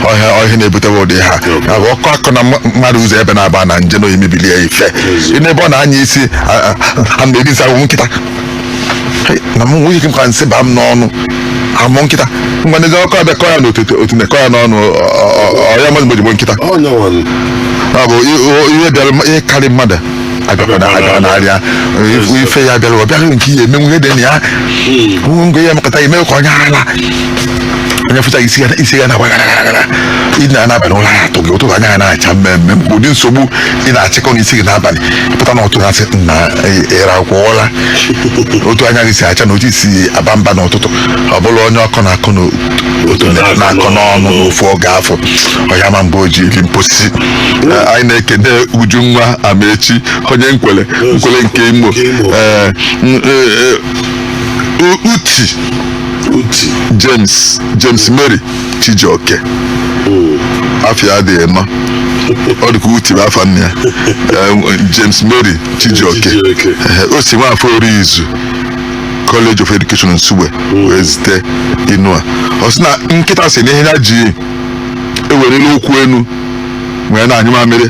S1: ọhịa ọhịa na-ebutewe ụdị ha abụ ọkụ akụ na mmadụ ụzọ ebe na-aba na nje na oyi mebili ya ife n'ebe ọ na-anya isi a na-eri nsị ahụ nkịta na m nwunye m ka nsị baa m n'ọnụ amụ nkịta ngwa n'ezi ọkụ abịa kọ ya n'otutu otu na-ekọ ya n'ọnụ ọya mmadụ mgbe nkịta ọ bụ ihe bịara ihe karị mmadụ abịakwa n'arịa ife ya bịara ọ bịara nke ihe emenwu ihe dị na ya ngo ya emekọta eme ka onye ala. Onye fụcha isi ya, isi ya na-agba gara gara gara. Ị na-anabanye ụra na-atụ gị ụtụtụ, anya ya na-acha mmemme mgbe ụdị nsogbu ị na-achịkọ n'isi gị n'abalị pụta n'ụtụtụ, na-asị na ịra akwụọla otu anya gị si acha na otu isi aba mba n'ụtụtụ. Ọ bụrụ onye ọkọ na-akọ n'otu na-akọ n'ọnụ n'ofu oge afọ ọya ma mbụ o ji eri mposi. Anyị na-ekene Ujunwa Amechi, onye nkwele nkwele nke Imo. Ee, Uti.
S2: Uti.
S1: James, James Mary Chijioke, afịa adịghị nọ, ọ dịka Uti bụ afa nna ya. James Mary Chijioke.
S2: Chijioke.
S1: O si Nwafọ Orizu College of Education Nsugbe wee zite inu a. Ọ sị na nkịta si na ihe ya ji ewerela ụkwụ enu wee na-anyụ mamịrị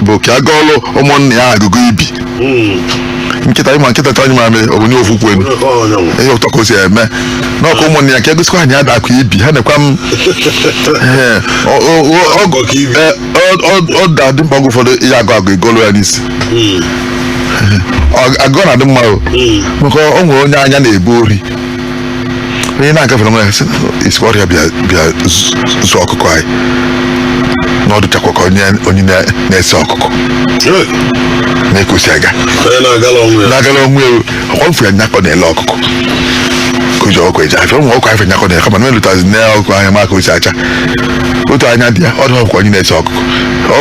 S1: bụ ka a gọọlụ ụmụnna ya agụgụ ibi. Nkịta, ịma nkịta chọọ anyụ mamịrị, ọ bụ nye ofu ụkwụ enu. Ihe ụtọ ka o si eme n'ọkụ ụmụnne ya ka egosikwa anyị ada akụ ibi ha nekwa m. Ee,
S2: Ọgọ ka ibi.
S1: Ee, ọ da-adị mkpa oge ụfọdụ ihe agụ agụ egolu ya n'isi. Agụ na-adị mma o, maka o nwere onye anya na-ebu ori, onye na-agafere nwa ya sị isi ọrịa bịa bịa zụọ ọkụkọ anyị na ọ dịchakwa ka onye onye na-ese ọkụkọ na-ekosi aga.
S2: Onye na-agala onwe ya.
S1: Na-agala onwe ya. Ọkwa mfu ya nyakọ na-ele ọkụkọ ka o ji ọkụkọ eji afịa ụmụ ọkụkọ afịa nyakọ na-ele, kama na melụtazi na ọkụkọ anya maka o si acha otu anya dị ya, ọ dị ọkụkọ onye na-ese ọkụkọ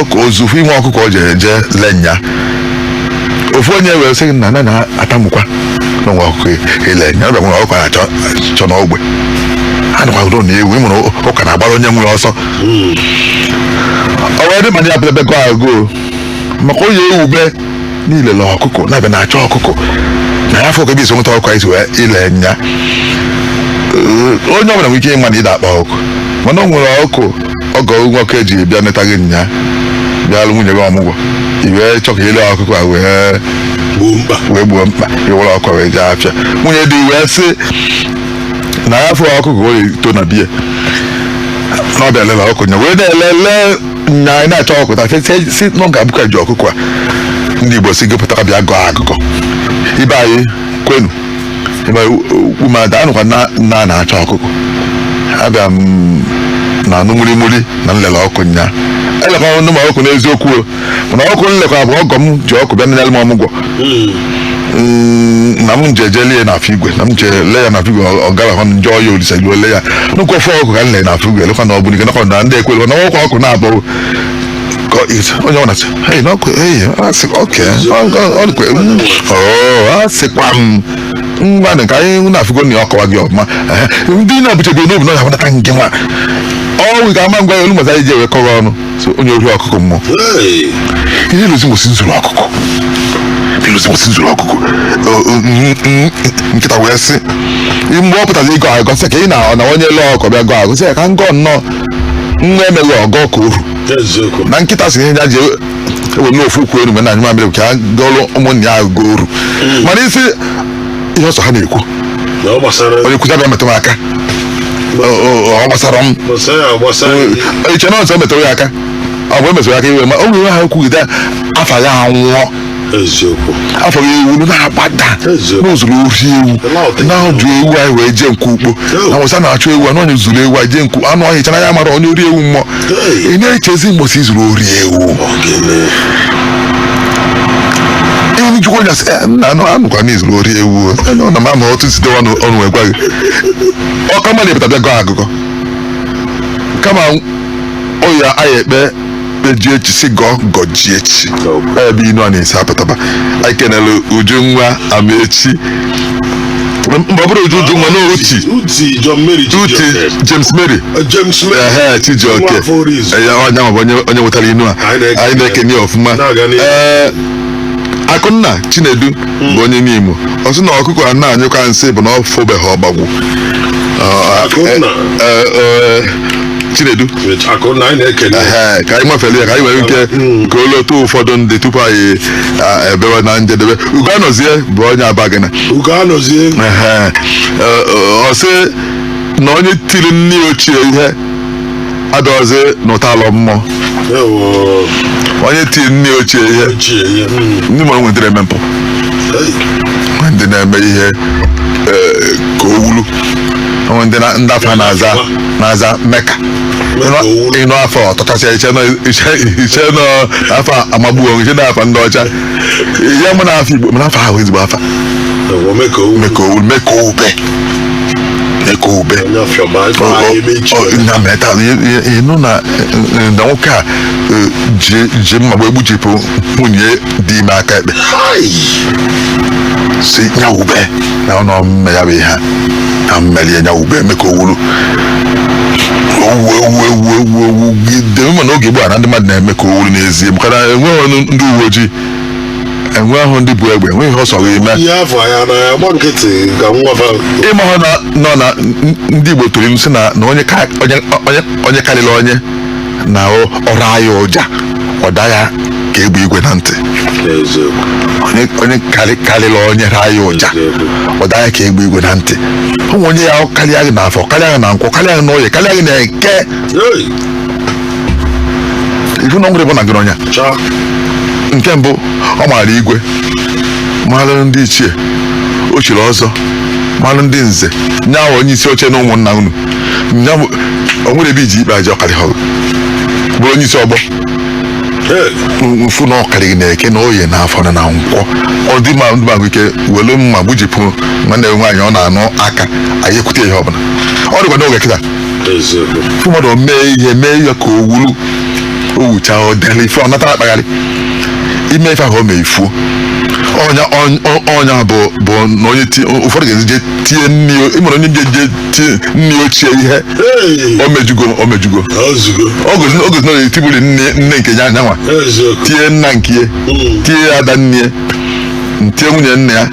S1: ọkụ ozufu inwe ọkụkọ o jere jee lee nya. Ofu onye were sị na na na-atamukwa na nwa ọkụkọ ele nya ọbịa nwere ọkụkọ na-achọ achọ n'ogbe a nakwa udo na ewu ịmụrụ ụka na-agbara onye nwere ọsọ. Ọ wee dị ma ya pụta gụọ agụụ maka onye ewube niile la ọkụkọ na-abịa na-achọ ọkụkọ na ya afọ ka ebe isi nweta ọkụkọ isi wee ile nya. Onye ọbụla nwere ike ịma na ịda akpa ọkụ, mana o nwere ọkụ ọgọ nwoke eji bịa neta gị nya, bịa lụ nwunye gị ọmụgwọ, i wee chọ ka ile ọkụkọ a wee
S2: gboo mkpa.
S1: Wee gbuo mkpa iwere ọkụ wee jee afịa. Nwunye dị wee sị na ya fụ ọkụkọ o to na bie na ọ bịa lele ọkụ nya wee na-elele nya anyị na-achọ ọkụ ta si na ọ ga-abụkwa ji ọkụkọ a. Ndị Igbo si gụpụta bịa gụọ agụgọ ibe anyị kwenu ibe umeada anụkwa na na na-achọ ọkụkọ abịa m na anụ mulimuli na nlele ọkụ nya elekwa ndị ma ọkụ n'eziokwu o, mana ọkụ nlekwa bụ ọgọ m ji ọkụ bịa nlele m ọmụgwọ. Na m je je lie na afọ igwe, na m je lee ya na afọ igwe, ọ gara hụ njọ ya olisa ilu ole ya nnukwu ofe ọkụ ka m lee na afọ igwe elekwa na ọ bụ nke nakwa na ndị ekwere na ọkụ ọkụ na-abụ ka onye ọ na-asị hey na ọkụ hey asị oke ọ dịkwa oh asịkwa m ngwa ka anyị na-afụgo na ọkọwa gị ọfụma. Ehe, ndị na-ebuchebe n'obi na ọ ga-abụnata nke nwa ọnwụ ga-ama ngwa olu mata iji ewekọrọ ọnụ so onye ori ọkụkọ mmụọ.
S2: Hey!
S1: Ihe iluzi ngosi nzuru ọkụkọ, iluzi ngosi nzuru ọkụkọ. Nkịta wee sị mgbe ọ pụtara ịgọ agọ sị ka ị na na onye lee ọkọ bịa gọọ agọ sị ya ka ngọ nnọọ nwa emeghị ọgọ ka oru.
S2: Eziokwu.
S1: Na nkịta sị ihe ya ji ewe ofu ukwu elu mgbe na anyụ mamịrị ka ya gọọlụ ụmụnne ya agụ oru, mana isi ihe ọsọ ha na-ekwu
S2: Na ọ gbasara
S1: onye kwụcha bịa metụ m aka, ọ gbasara m.
S2: Gbasara ya gbasara.
S1: Iche na ọzọ metụrụ ya aka, ọ bụ emetụrụ ya aka iwe ma o nwere ha kwugide afa ya anwụọ.
S2: Eziokwu.
S1: Afọ ya ewulu na-agbada.
S2: Eziokwu.
S1: N'ụzụrụ ori ewu na ọdụ ewu anyị wee jee nke ukpo na wụsa na-achọ ewu anụ onye zuru ewu anyị jee nkwu anụ ọhịa chana ya mara onye ori ewu mmụọ.
S2: Hey!
S1: Ị na-echezi mgbosi izuru ori ewu.
S2: Ogene.
S1: Ihe njikwa onye asị "Eh, nna anụ anụkwa na izuru ori ewu ọ na m ama otu site ọnụ ọnụ wee gwa gị ọka mmadụ ịpụta bịa gọọ agụgọ kama oya anyị ekpe kpejie echi si gọọ gọjie echi ebe inu a na-esi apụtaba. Anyị kenelu Ujunwa Amechi mgbe ọ bụrụ Uju Ujunwa na Uti.
S2: Uti John Mary
S1: Uti.
S2: Chijioke.
S1: James Mary.
S2: James Mary.
S1: Ehe, Chijioke.
S2: Nwa afọ Orizu.
S1: Ee, onye ahụ bụ onye onye nwetara inu a.
S2: Anyị na-ekene.
S1: Anyị na-ekene ya ọfụma.
S2: Na-aga n'ihu.
S1: Ee, Akụnna Chinedu bụ onye n'Imo. Ọ sị na ọkụkọ a na-anyụka nsị bụ na ọ fụbeghị ọgbagwụ.
S2: Akụnna.
S1: Ee, Chinedu.
S2: Akụnna, anyị na-ekene.
S1: Ehe, ka anyị nwefere ya ka anyị nwere ike ka o leta ụfọdụ ndị tupu anyị ebewe na njedebe. Ugo Anọzie bụ onye Abagana.
S2: Ugo Anọzie.
S1: Ehe, ọ sị na onye tiri nne ya ochie ihe adọzi n'ụtalọ mmụọ.
S2: Ewo.
S1: Onye tiri nne ya ochie ihe.
S2: Ochie ya.
S1: Ndị mmadụ nwetara eme mpụ.
S2: Hey.
S1: Ndị na-eme ihe ka o wulu Onwe ndị ndị afa na-aza na-aza Meka.
S2: Meka Owulu.
S1: Ịnụ afọ ọtọchasịa iche nọ iche nọ afa amagbuo onwe iche na afa ndị ọcha ya mụ na afa Igbo, mana afa ahụ ezigbo afa.
S2: Ewo, Meka Owulu.
S1: Meka Owulu, Meka Ube, Meka Ube.
S2: Onye afịọma anyị emechi.
S1: Na meta ịnụ na na nwoke a ji mma wee gbujipụ nwunye dị ime aka ekpe, si nya ube na ọ nọ mme ya bụ ihe a na mmelie nya ube. Meka Owulu owu ewu ewu ewu ewu gide ma n'oge gboo a na ndị mmadụ na-eme ka owulu n'ezie, maka na enweghị ndị uwe ojii, enweghị ndị bụ egbe, enweghị ihe ọ sọrọ ime.
S2: Ihe afọ ya na ya gba nkịtị ka nwa fa.
S1: Ịma hụ na nọ na ndị Igbo tụrụ ilu sị na onye onye onye karịrị onye na ọrụ ya ụja ọ da ya ka egbe igwe na ntị.
S2: Eziokwu.
S1: Onye onye karịrị onye ra ya ụja, ọ da ya ka egbe igwe na ntị. Ụmụ onye ya karịa gị n'afọ, karịa gị na nkwọ, karịa gị n'oye, karịa gị na eke.
S2: Hey!
S1: Ifu na ọ nwere bụ na gị n'ọnya.
S2: Cha.
S1: Nke mbụ, ọ maara igwe, mara ndị ichie, o chiri ọzọ, mara ndị nze, nya onye isi oche na ụmụnna unu nya o nwere ebe iji ikpe aja ọkarị ha bụrụ onye isi ọgbọ.
S2: Hey!
S1: Mfu na ọkarị na eke na oye na afọ na nkwọ, ọ dị ma ndị ma ike were mma gbujipụ nwanne ya nwaanyị ọ na-anụ aka anyị ekwute ihe ọbụla ọ dịkwa n'oge kịta.
S2: Eziokwu.
S1: Fụ mmadụ mee ihe mee ya ka o wuru o wucha o dere ife ọ natara akpagharị ime ife ahụ o mee ifuo ọnya ọnya bụ na onye ti ụfọdụ ga-eji je tie nne, ịmara onye je tie nne ochie ihe.
S2: Hey!
S1: O mejugo, o mejugo.
S2: Ozugo.
S1: O gozi na ọ etibuli nne nne nke ya nyanwa.
S2: Eziokwu.
S1: Tie nna nke ya, tie ada nne ya, tie nwunye nne ya nke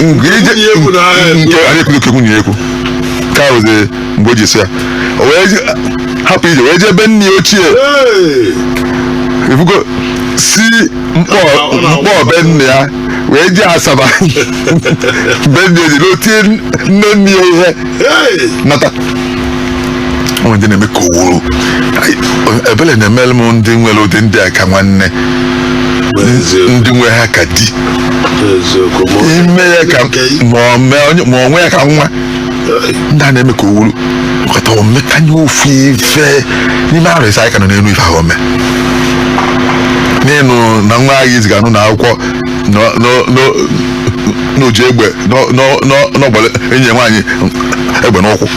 S2: Nwunye ekwu na agha ekwu.
S1: Nke anyị ekwughị oke nwunye ekwu ka ozi mgbe o ji sị ya o wee hapụ ije wee jee ebe nne ya ochie.
S2: Hey!
S1: Ifugo si mkpọ mkpọ be nne ya wee jee Asaba be nne ya ji n'otie nne nne ya ihe.
S2: Hey!
S1: Nata ọ ndị na-eme ka owuru ebele na-emere m ndị nwere ụdị ndị a ka nwanne.
S2: Eziokwu.
S1: Ndị nwe ha ka di.
S2: Eziokwu.
S1: Ime ya ka
S2: Nke i-
S1: ma ọ mee onye ma onwe ya ka nwa.
S2: Hey!
S1: Ndị a na-eme ka owuru kọta omekanye ofu ife n'ime arọ 5 anyị ka nọ n'elu ife ahụ ome n'ịnụ na nwa agha iziga nụ na akwụkwọ n'oji egbe n'ọgbara enyi ya nwaanyị egbe n'ụkwụ.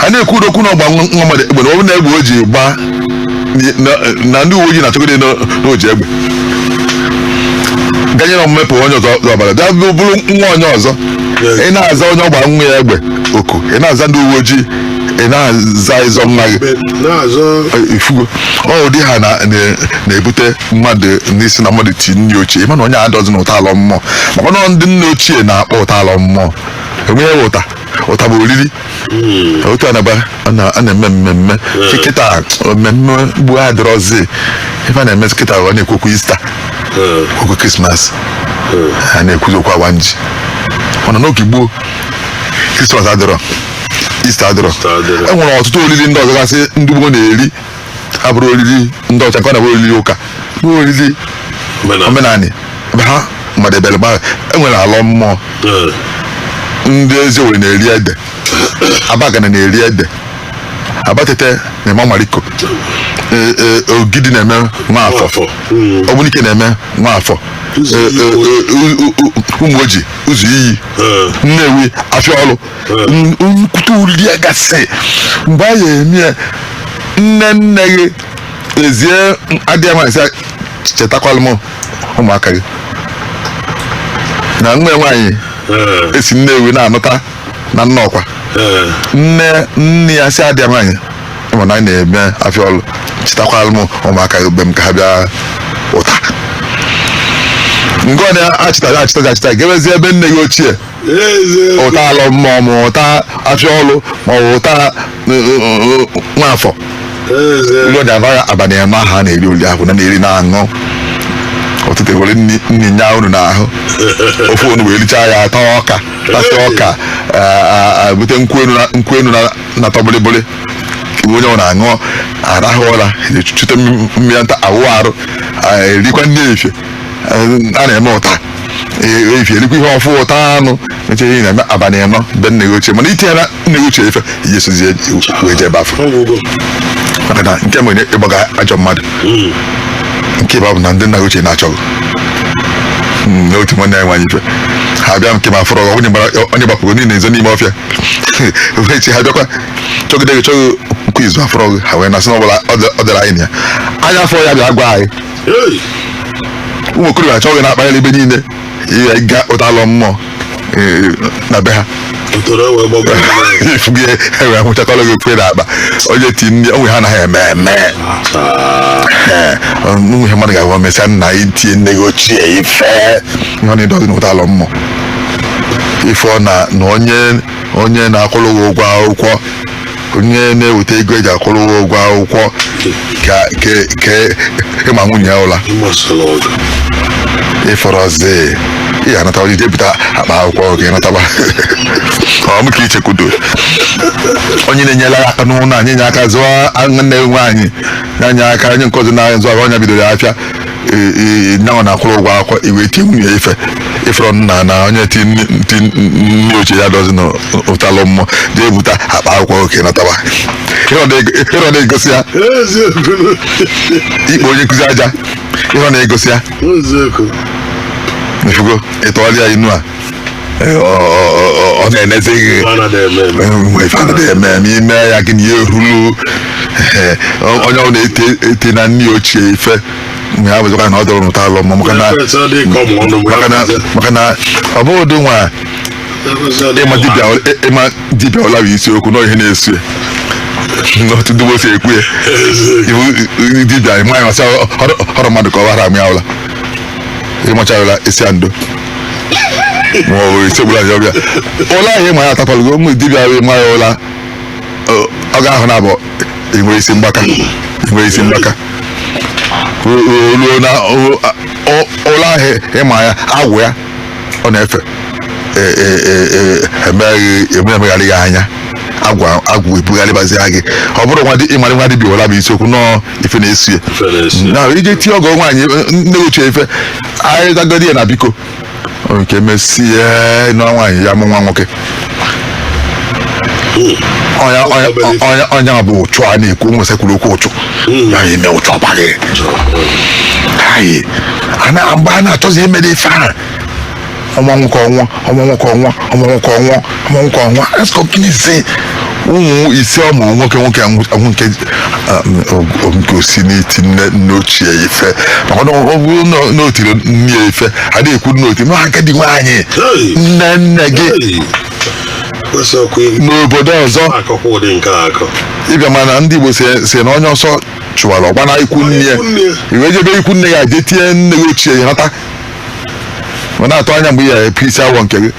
S1: A na-ekwu okwu n'ọgba nwa mmadụ egbe na ọ bụ na egbe o ji gbaa na ndị uwe ojii na-achọgide n'oji egbe ganye na mmepụ onye ọzọ ọbara bịa bụrụ nwa onye ọzọ. Ị na-aza onye ọgba nwa ya egbe oku, ị na-aza ndị uwe ojii, ị na-aza ịzọ nwa gị.
S2: Na-azọ.
S1: Ifugo ọ ụdị ha na-ebute mmadụ n'isi na mmadụ ti nne ochie. Ịma na onye adọzi na ụta alọ mmụọ, maka na ndị nne ochie na-akpọ ụta alọ mmụọ enweghị ụta. Ụta bụ oriri otu anaba a na-eme mmemme kịta, mmemme gbuo adịrọzi. Ife a na-eme kịta, ọ na-ekwekwu Easter, okwu Christmas, a na-ekwuzi okwu awa nji. Mana n'oge gboo, Christmas adịrọ, Easter adịrọ.
S2: Easter adịrọ.
S1: E nwere ọtụtụ oriri ndị ọzọ gasị ndị gboo na-eri abụrụ oriri ndị ọcha, nke ọ na-abụ oriri ụka bụ oriri
S2: Omenala.
S1: Omenanị ebe ha madebere gba e nwere alọ mmụọ. Ndị ezi Owere na-eri ede, Abagana na-eri ede, Abatete na-eme amariko. Ee, Ogidi na-eme nwaafọ.
S2: Nwaafọ.
S1: Ogbunike na-eme nwaafọ.
S2: Ụzọ
S1: Ee,
S2: iyi.
S1: ee, ụmụ oji ụzọ iyi. Nnewi afịa ọlụ nkwute uli gasị mgbe a ya eme ya, nne nne gị ezie adịghị nwaanyị sị chetakwala m ụmụaka gị na nwa ya nwaanyị esi Nnewi na-anụta na Nnọkwa. Nne nne ya si adịghị nwaanyị ịma na anyị na-eme afịa ọlụ, chetakwala m ụmụaka gị be m ka ha bịa ụta nke ọ na-achịta achịta achịta gebezie ebe nne gị ochie.
S2: Eziokwu.
S1: Ụta alọ mmụọ ma ụta afịa ọlụ ma ọ bụ ụta nwafọ.
S2: Eziokwu.
S1: Ụlọ ji anọ ya abalị 4 ahụ a na-eri oli ahụ na na-eri na-aṅụ ọtụtụ ewere nni nni nya unu n'ahụ ofe onugbu erichaa ya ata ọka tasị ọka bute nkwụ enu nkwụ enu na tọbụlịbụlị iwe onye ọ na-aṅụ arahụ ụra chute mmiri nta awụ arụ erikwa nri efie a na-eme ụta. Efie erikwa ihe ọfụ, ụta anụ meche ihe na-eme abalị 4 be nne gị ochie. Mana itinyere nne gị ochie ife, ihe sozie wee jee ebe afọ,
S2: Ọgwụgwọ.
S1: Maka na nke nwere ịgbaga ajọ mmadụ. Nke bụ na ndị nna gị ochie na-achọghị. N'otu nwanne anyị nwaanyị ife ha bịa nke ma fọrọ onye gbara onye gbapụrụ niile ezo n'ime ọfịa wee chi ha bịakwa chọgide gị, chọghị nkụ izu afọrọ gị. Ha wee na sị na ọbụla ọ dara anyị na ya anya afọ ya bịa gwa anyị.
S2: Hey!
S1: Ụmụ okorobịa achọghị na-akpagharị ebe niile ihe ga ụtalụ mmụọ na be ha.
S2: Ụtọrọ wee gbagbo.
S1: Ifugi enwe ahụchakọrọ gị okwe na akpa onye ti nne onwe ha anaghị eme eme. Ụmụ ihe mmadụ ga-agwa mesịa nna itie nne gị ochie ife ihe ọ na-edozi n'ụtalụ mmụọ ife ọ na na onye onye na-akwụrụ gị ụgwọ akwụkwọ, onye na-eweta ego eji akwụrụ gị ụgwọ akwụkwọ ka ke ke ịma nwunye ya ụla.
S2: Ịmasịla ọgụ.
S1: Ịfọrọzi ị ga-anata onye jepụta akpa akwụkwọ gị nataba ọ m ka ichekwudo onye na-enyere aka n'ụlọ anyị nye aka zụọ nwanne nwaanyị na-nye aka onye nke ọzọ na-azụ ahụ onye bidoro afịa nyanwa na-akwụrụ ụgwọ akwụkwọ iwe tie nwunye ife ifọrọ nna na onye ti nne ochie ya dozi n'ụtalụ mmụọ jee bute akpa akwụkwọ oke nataba ịrọ na-egosi ya.
S2: Eziokwu.
S1: Ikpe onye nkụzi aja ịrọ na-egosi ya.
S2: Eziokwu.
S1: Ifugo ịtọọlị ya inu a ọ na-enezi gị.
S2: Anaghị eme eme.
S1: Nwe ife anaghị eme eme ime ya gị na ya erulu. Onye ọ na-ete ete na nne ochie ife mgbe ya bụzikwa na ọ dọrọ n'ụta alụ mmụọ maka na
S2: Ekwentị adịghị ka ọmụ ọnụ mgbe
S1: maka na ọ bụghị ụdị nwa ịma dibịa, ịma dibịa ọla bụ isiokwu na ihe na-esu ya n'otu ndị si ekwu ya. Iwu dibịa ịma ya ọsị ọrụ mmadụ ka ọ ghara amụ ya ụla ịmacha ụla isi ya ndo ma ọ bụ isi gbula ya ọbịa ụla ahụ ịma ya atapalụgo ụmụ dibịa ahụ ịma ya ụla ọ ga-ahụ na abụ inwe isi mgbaka, inwe isi mgbaka ruo na ụla ahụ ịma ya agwụ ya ọ na-efe emeghị emegharị ya anya agwụ agwụ ebugharịbazi gị. Ọ bụrụ nwa ịmarị nwa dibịa ụla bụ isiokwu nọọ ife na-esu ya.
S2: Ife na-esu ya.
S1: Na ije tie ọgọ nwaanyị nne ochie ife anyị zagodi ya na biko nke mesie nụọ nwaanyị ya mụ nwa nwoke. Ọnya ọnya ọnya ọnya bụ ụchụ a na-ekwu nwesịkwuru okwu ụchụ ya eme ụchụ ọbaghị anyị ana mgbe a na-achọzi emere ife ahụ ọnwa nwoke ọnwa ọnwa nwoke ọnwa ọnwa nwoke ọnwa ọnwa nwoke ọnwa asọkinizi ụmụ ise ọmụ nwoke nwoke anwụ nke nke osi n'iti nne nne ochie ife maka na ọ bụrụ na o tiri nne ya ife adịghị ekwu na otiri ma agadi nwaanyị
S2: Hey!
S1: nne nne gị
S2: Hey! Kwesị ọkụ
S1: n'obodo ọzọ
S2: akọkwa ụdị nke a akọ.
S1: Ịbịa mana ndị Igbo si na onye ọsọ chụwara ọgba na ikwu nne ya.
S2: Ikwu nne ya.
S1: Iwe jebe ikwu nne ya jee tie nne gị ochie ya nata ọ na-atụ anya mgbe ị ya epu isi awọ nke gị.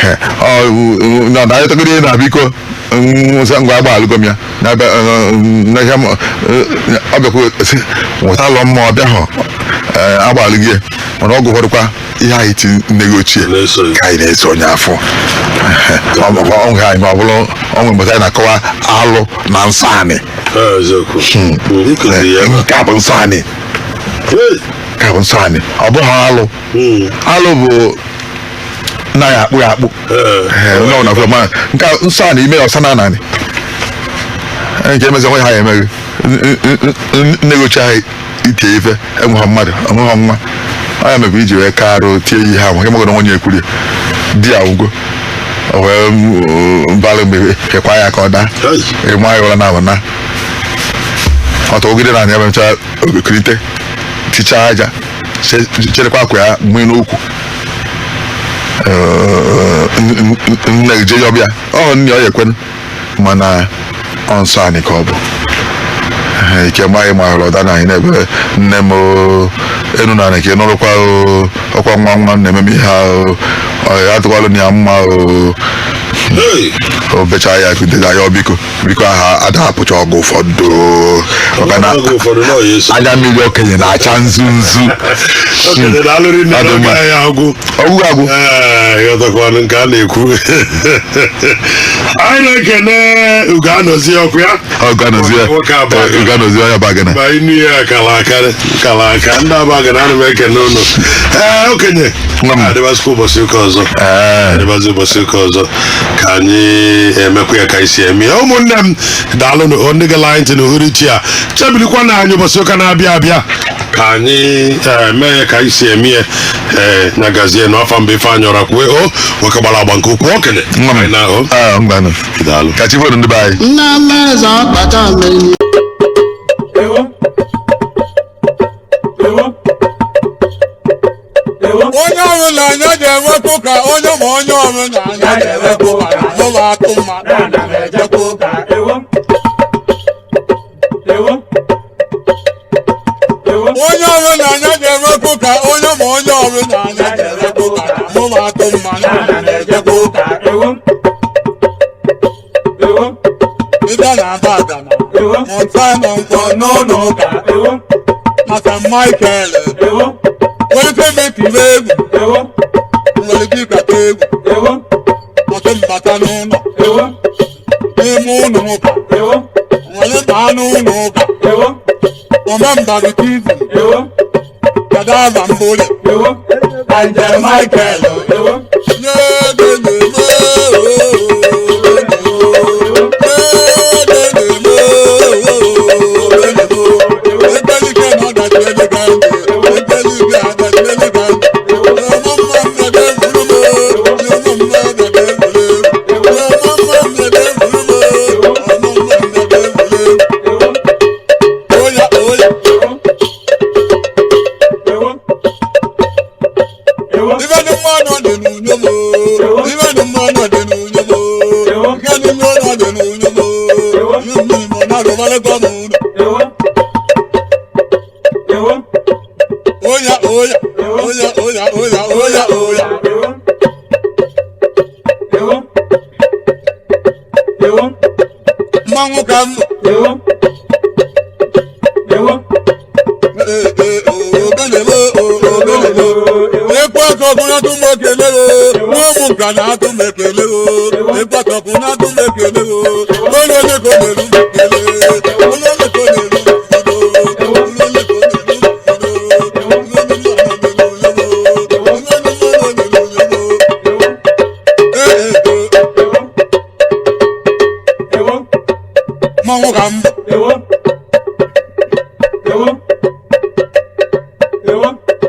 S1: He, ọ na na ayọtagoro ihe na biko nsị ngwa agba alụgo m ya n'ebe n'ahịa m ọ bịakwa sị nwụta alọ mmụọ bịa hụ agba alụgo ya mana ọgwụ ụfọdụkwa ihe anyị ti nne gị ochie
S2: Na-eso gị.
S1: ka anyị na-eso onye afọ ọnwụ anyị ma ọ bụrụ ọnwụ mgbe anyị na-akọwa alụ na nsọ anị.
S2: Eziokwu. Ịkụziri ya ebe a.
S1: Nke a bụ nsọ anị.
S2: Hey!
S1: Nke a bụ nsọ anị, ọ bụghị alụ. Alụ bụ na ya akpụ ya akpụ.
S2: Ee.
S1: Ee, nọ na afọ ma nke a nsọ anị ime ya ọsa na anị nke emezi onwe ha ya emeghị nne gị ochie ahụ itie ife enweghị mmadụ enweghị nwa ọ ya mebiri iji wee ka arụ tie ihe ahụ nke maka na onye ekwuri di ya ugo o wee balụ mgbe ịkwa ya ka ọ daa.
S2: Hey!
S1: Ịma ya ụra na abụ na ọtọ ogide na anya mechaa okirite tichaa aja cherekwa akwa ya mmiri n'ukwu nne gị jee ọbịa ọ nne ọ ya ekwenụ mana ọ nsọ anyị ka ọ bụ. Ike ma anyị ma ụda na anyị na-ebe nne m o, enu na anị ka ị nụrụkwa o, ọkwa nwa nwa m na-eme m ihe ahụ ọ ya atụkwalụ na ya mma o.
S2: Hey!
S1: O bechaa ya kuteza ya biko biko aha ada apụcha ọgụ ụfọdụ maka Na
S2: Oge ụfọdụ na ọ ya eso.
S1: Anya mmiri okenye na-acha nzu nzu.
S2: Okenye, daalụ rinne.
S1: Ọ dị
S2: N'oge
S1: mma.
S2: anyị agwụ.
S1: Ọgwụgwụ agwụ.
S2: Ee, ịghọtakwanụ nke a na-ekwu. Anyị na-ekene Ugo Anọzie, ọkụ ya.
S1: Ọganozie.
S2: Nwoke Abagana.
S1: Ọganozie onye Abagana.
S2: Ma inu ya kara aka, kara aka. Ndị Abagana, ana m ekene unu. Ee, okenye.
S1: Nwa m.
S2: Adịbazikwa ụbọchị ụka ọzọ.
S1: Ee.
S2: Adịbazi ụbọchị ụka ọzọ ka anyị emekwa ya ka anyị si eme ya. Ụmụnne m, daalụnụ ndị gala anyị ntị n'uhuruchi a. Chebilikwa na anyị ụbọchị ụka na-abịa abịa ka anyị mee ya ka anyị si eme ya. Ee, nyagazie n'ọfa mba. Ifeanyị ọra kwue o nwoke gbara agba nke ukwuu. Okenye.
S1: Nwa m.
S2: Anyị na-ahụ.
S1: Ee, ngwanụ.
S2: Daalụ.
S1: Ka chi fonu, ndị be anyị.
S3: Nna m eze akpata m enyi.
S4: Ewo. Ewo. Ewo.
S5: Onye ọbụla anya ga-enwekwu ka onye ma onye ọbụla anya ga-enwekwu ka mụwa atụ mma.
S4: Ana m ejekwa ụka. Ewo. Ewo. Ewo.
S5: Onye ọbụla anya ga-enwekwu ka onye ma onye ọbụla anya ga-enwekwu ka mụwa atụ mma.
S4: Ana m ejekwa ụka. Ewo. Ewo.
S5: Ịbịa na Abagana,
S4: Ewo.
S5: mụta nọ nkwọ n'ụlọ ụka.
S4: Ewo.
S5: Maka Michael.
S4: Ewo.
S5: Nwere ike metiri egwu.
S4: Ewo.
S5: Nwere ike ịkata egwu.
S4: Ewo.
S5: Ọtụ mbata n'ụlọ.
S4: Ewo.
S5: N'ime ụlọ ụka.
S4: Ewo.
S5: Nwere baa n'ụlọ ụka.
S4: Ewo.
S5: Omembarikizm.
S4: Ewo.
S5: Kedu aba mbụli?
S4: Ewo. Angel Michael. Ewo.
S5: N'ebe na-eme
S4: Ewo. Ewo. Ewo.
S5: Ife dị mmanụ dị n'unyo m, ife dị mmanụ dị n'unyo m, nke dị mmanụ dị n'unyo m, ihe mmiri m na-arụbalịkwa m ụlọ.
S4: Ewo. Ewo.
S5: Oya oya oya oya oya oya oya.
S4: Ewo. Ewo. Ewo.
S5: Mmanwụ ka m.
S4: Ewo. Ewo.
S5: Ee ee, ogelebo ogelebo. Ekwe ọkọkụ na-atụ m ekele o, nwa ụmụ nka na-atụ m ekele o. Ekwe ọkọkụ na-atụ m ekele o, onye ole ka ọ na-eru m ekele, onye ole ka ọ na-eru m ekele, onye ole ka ọ na-eru m ekele, onye ole ka ọ na-eru m ekele. Ee ee.
S4: Ewo. Ewo.
S5: Mmanwụ ka m.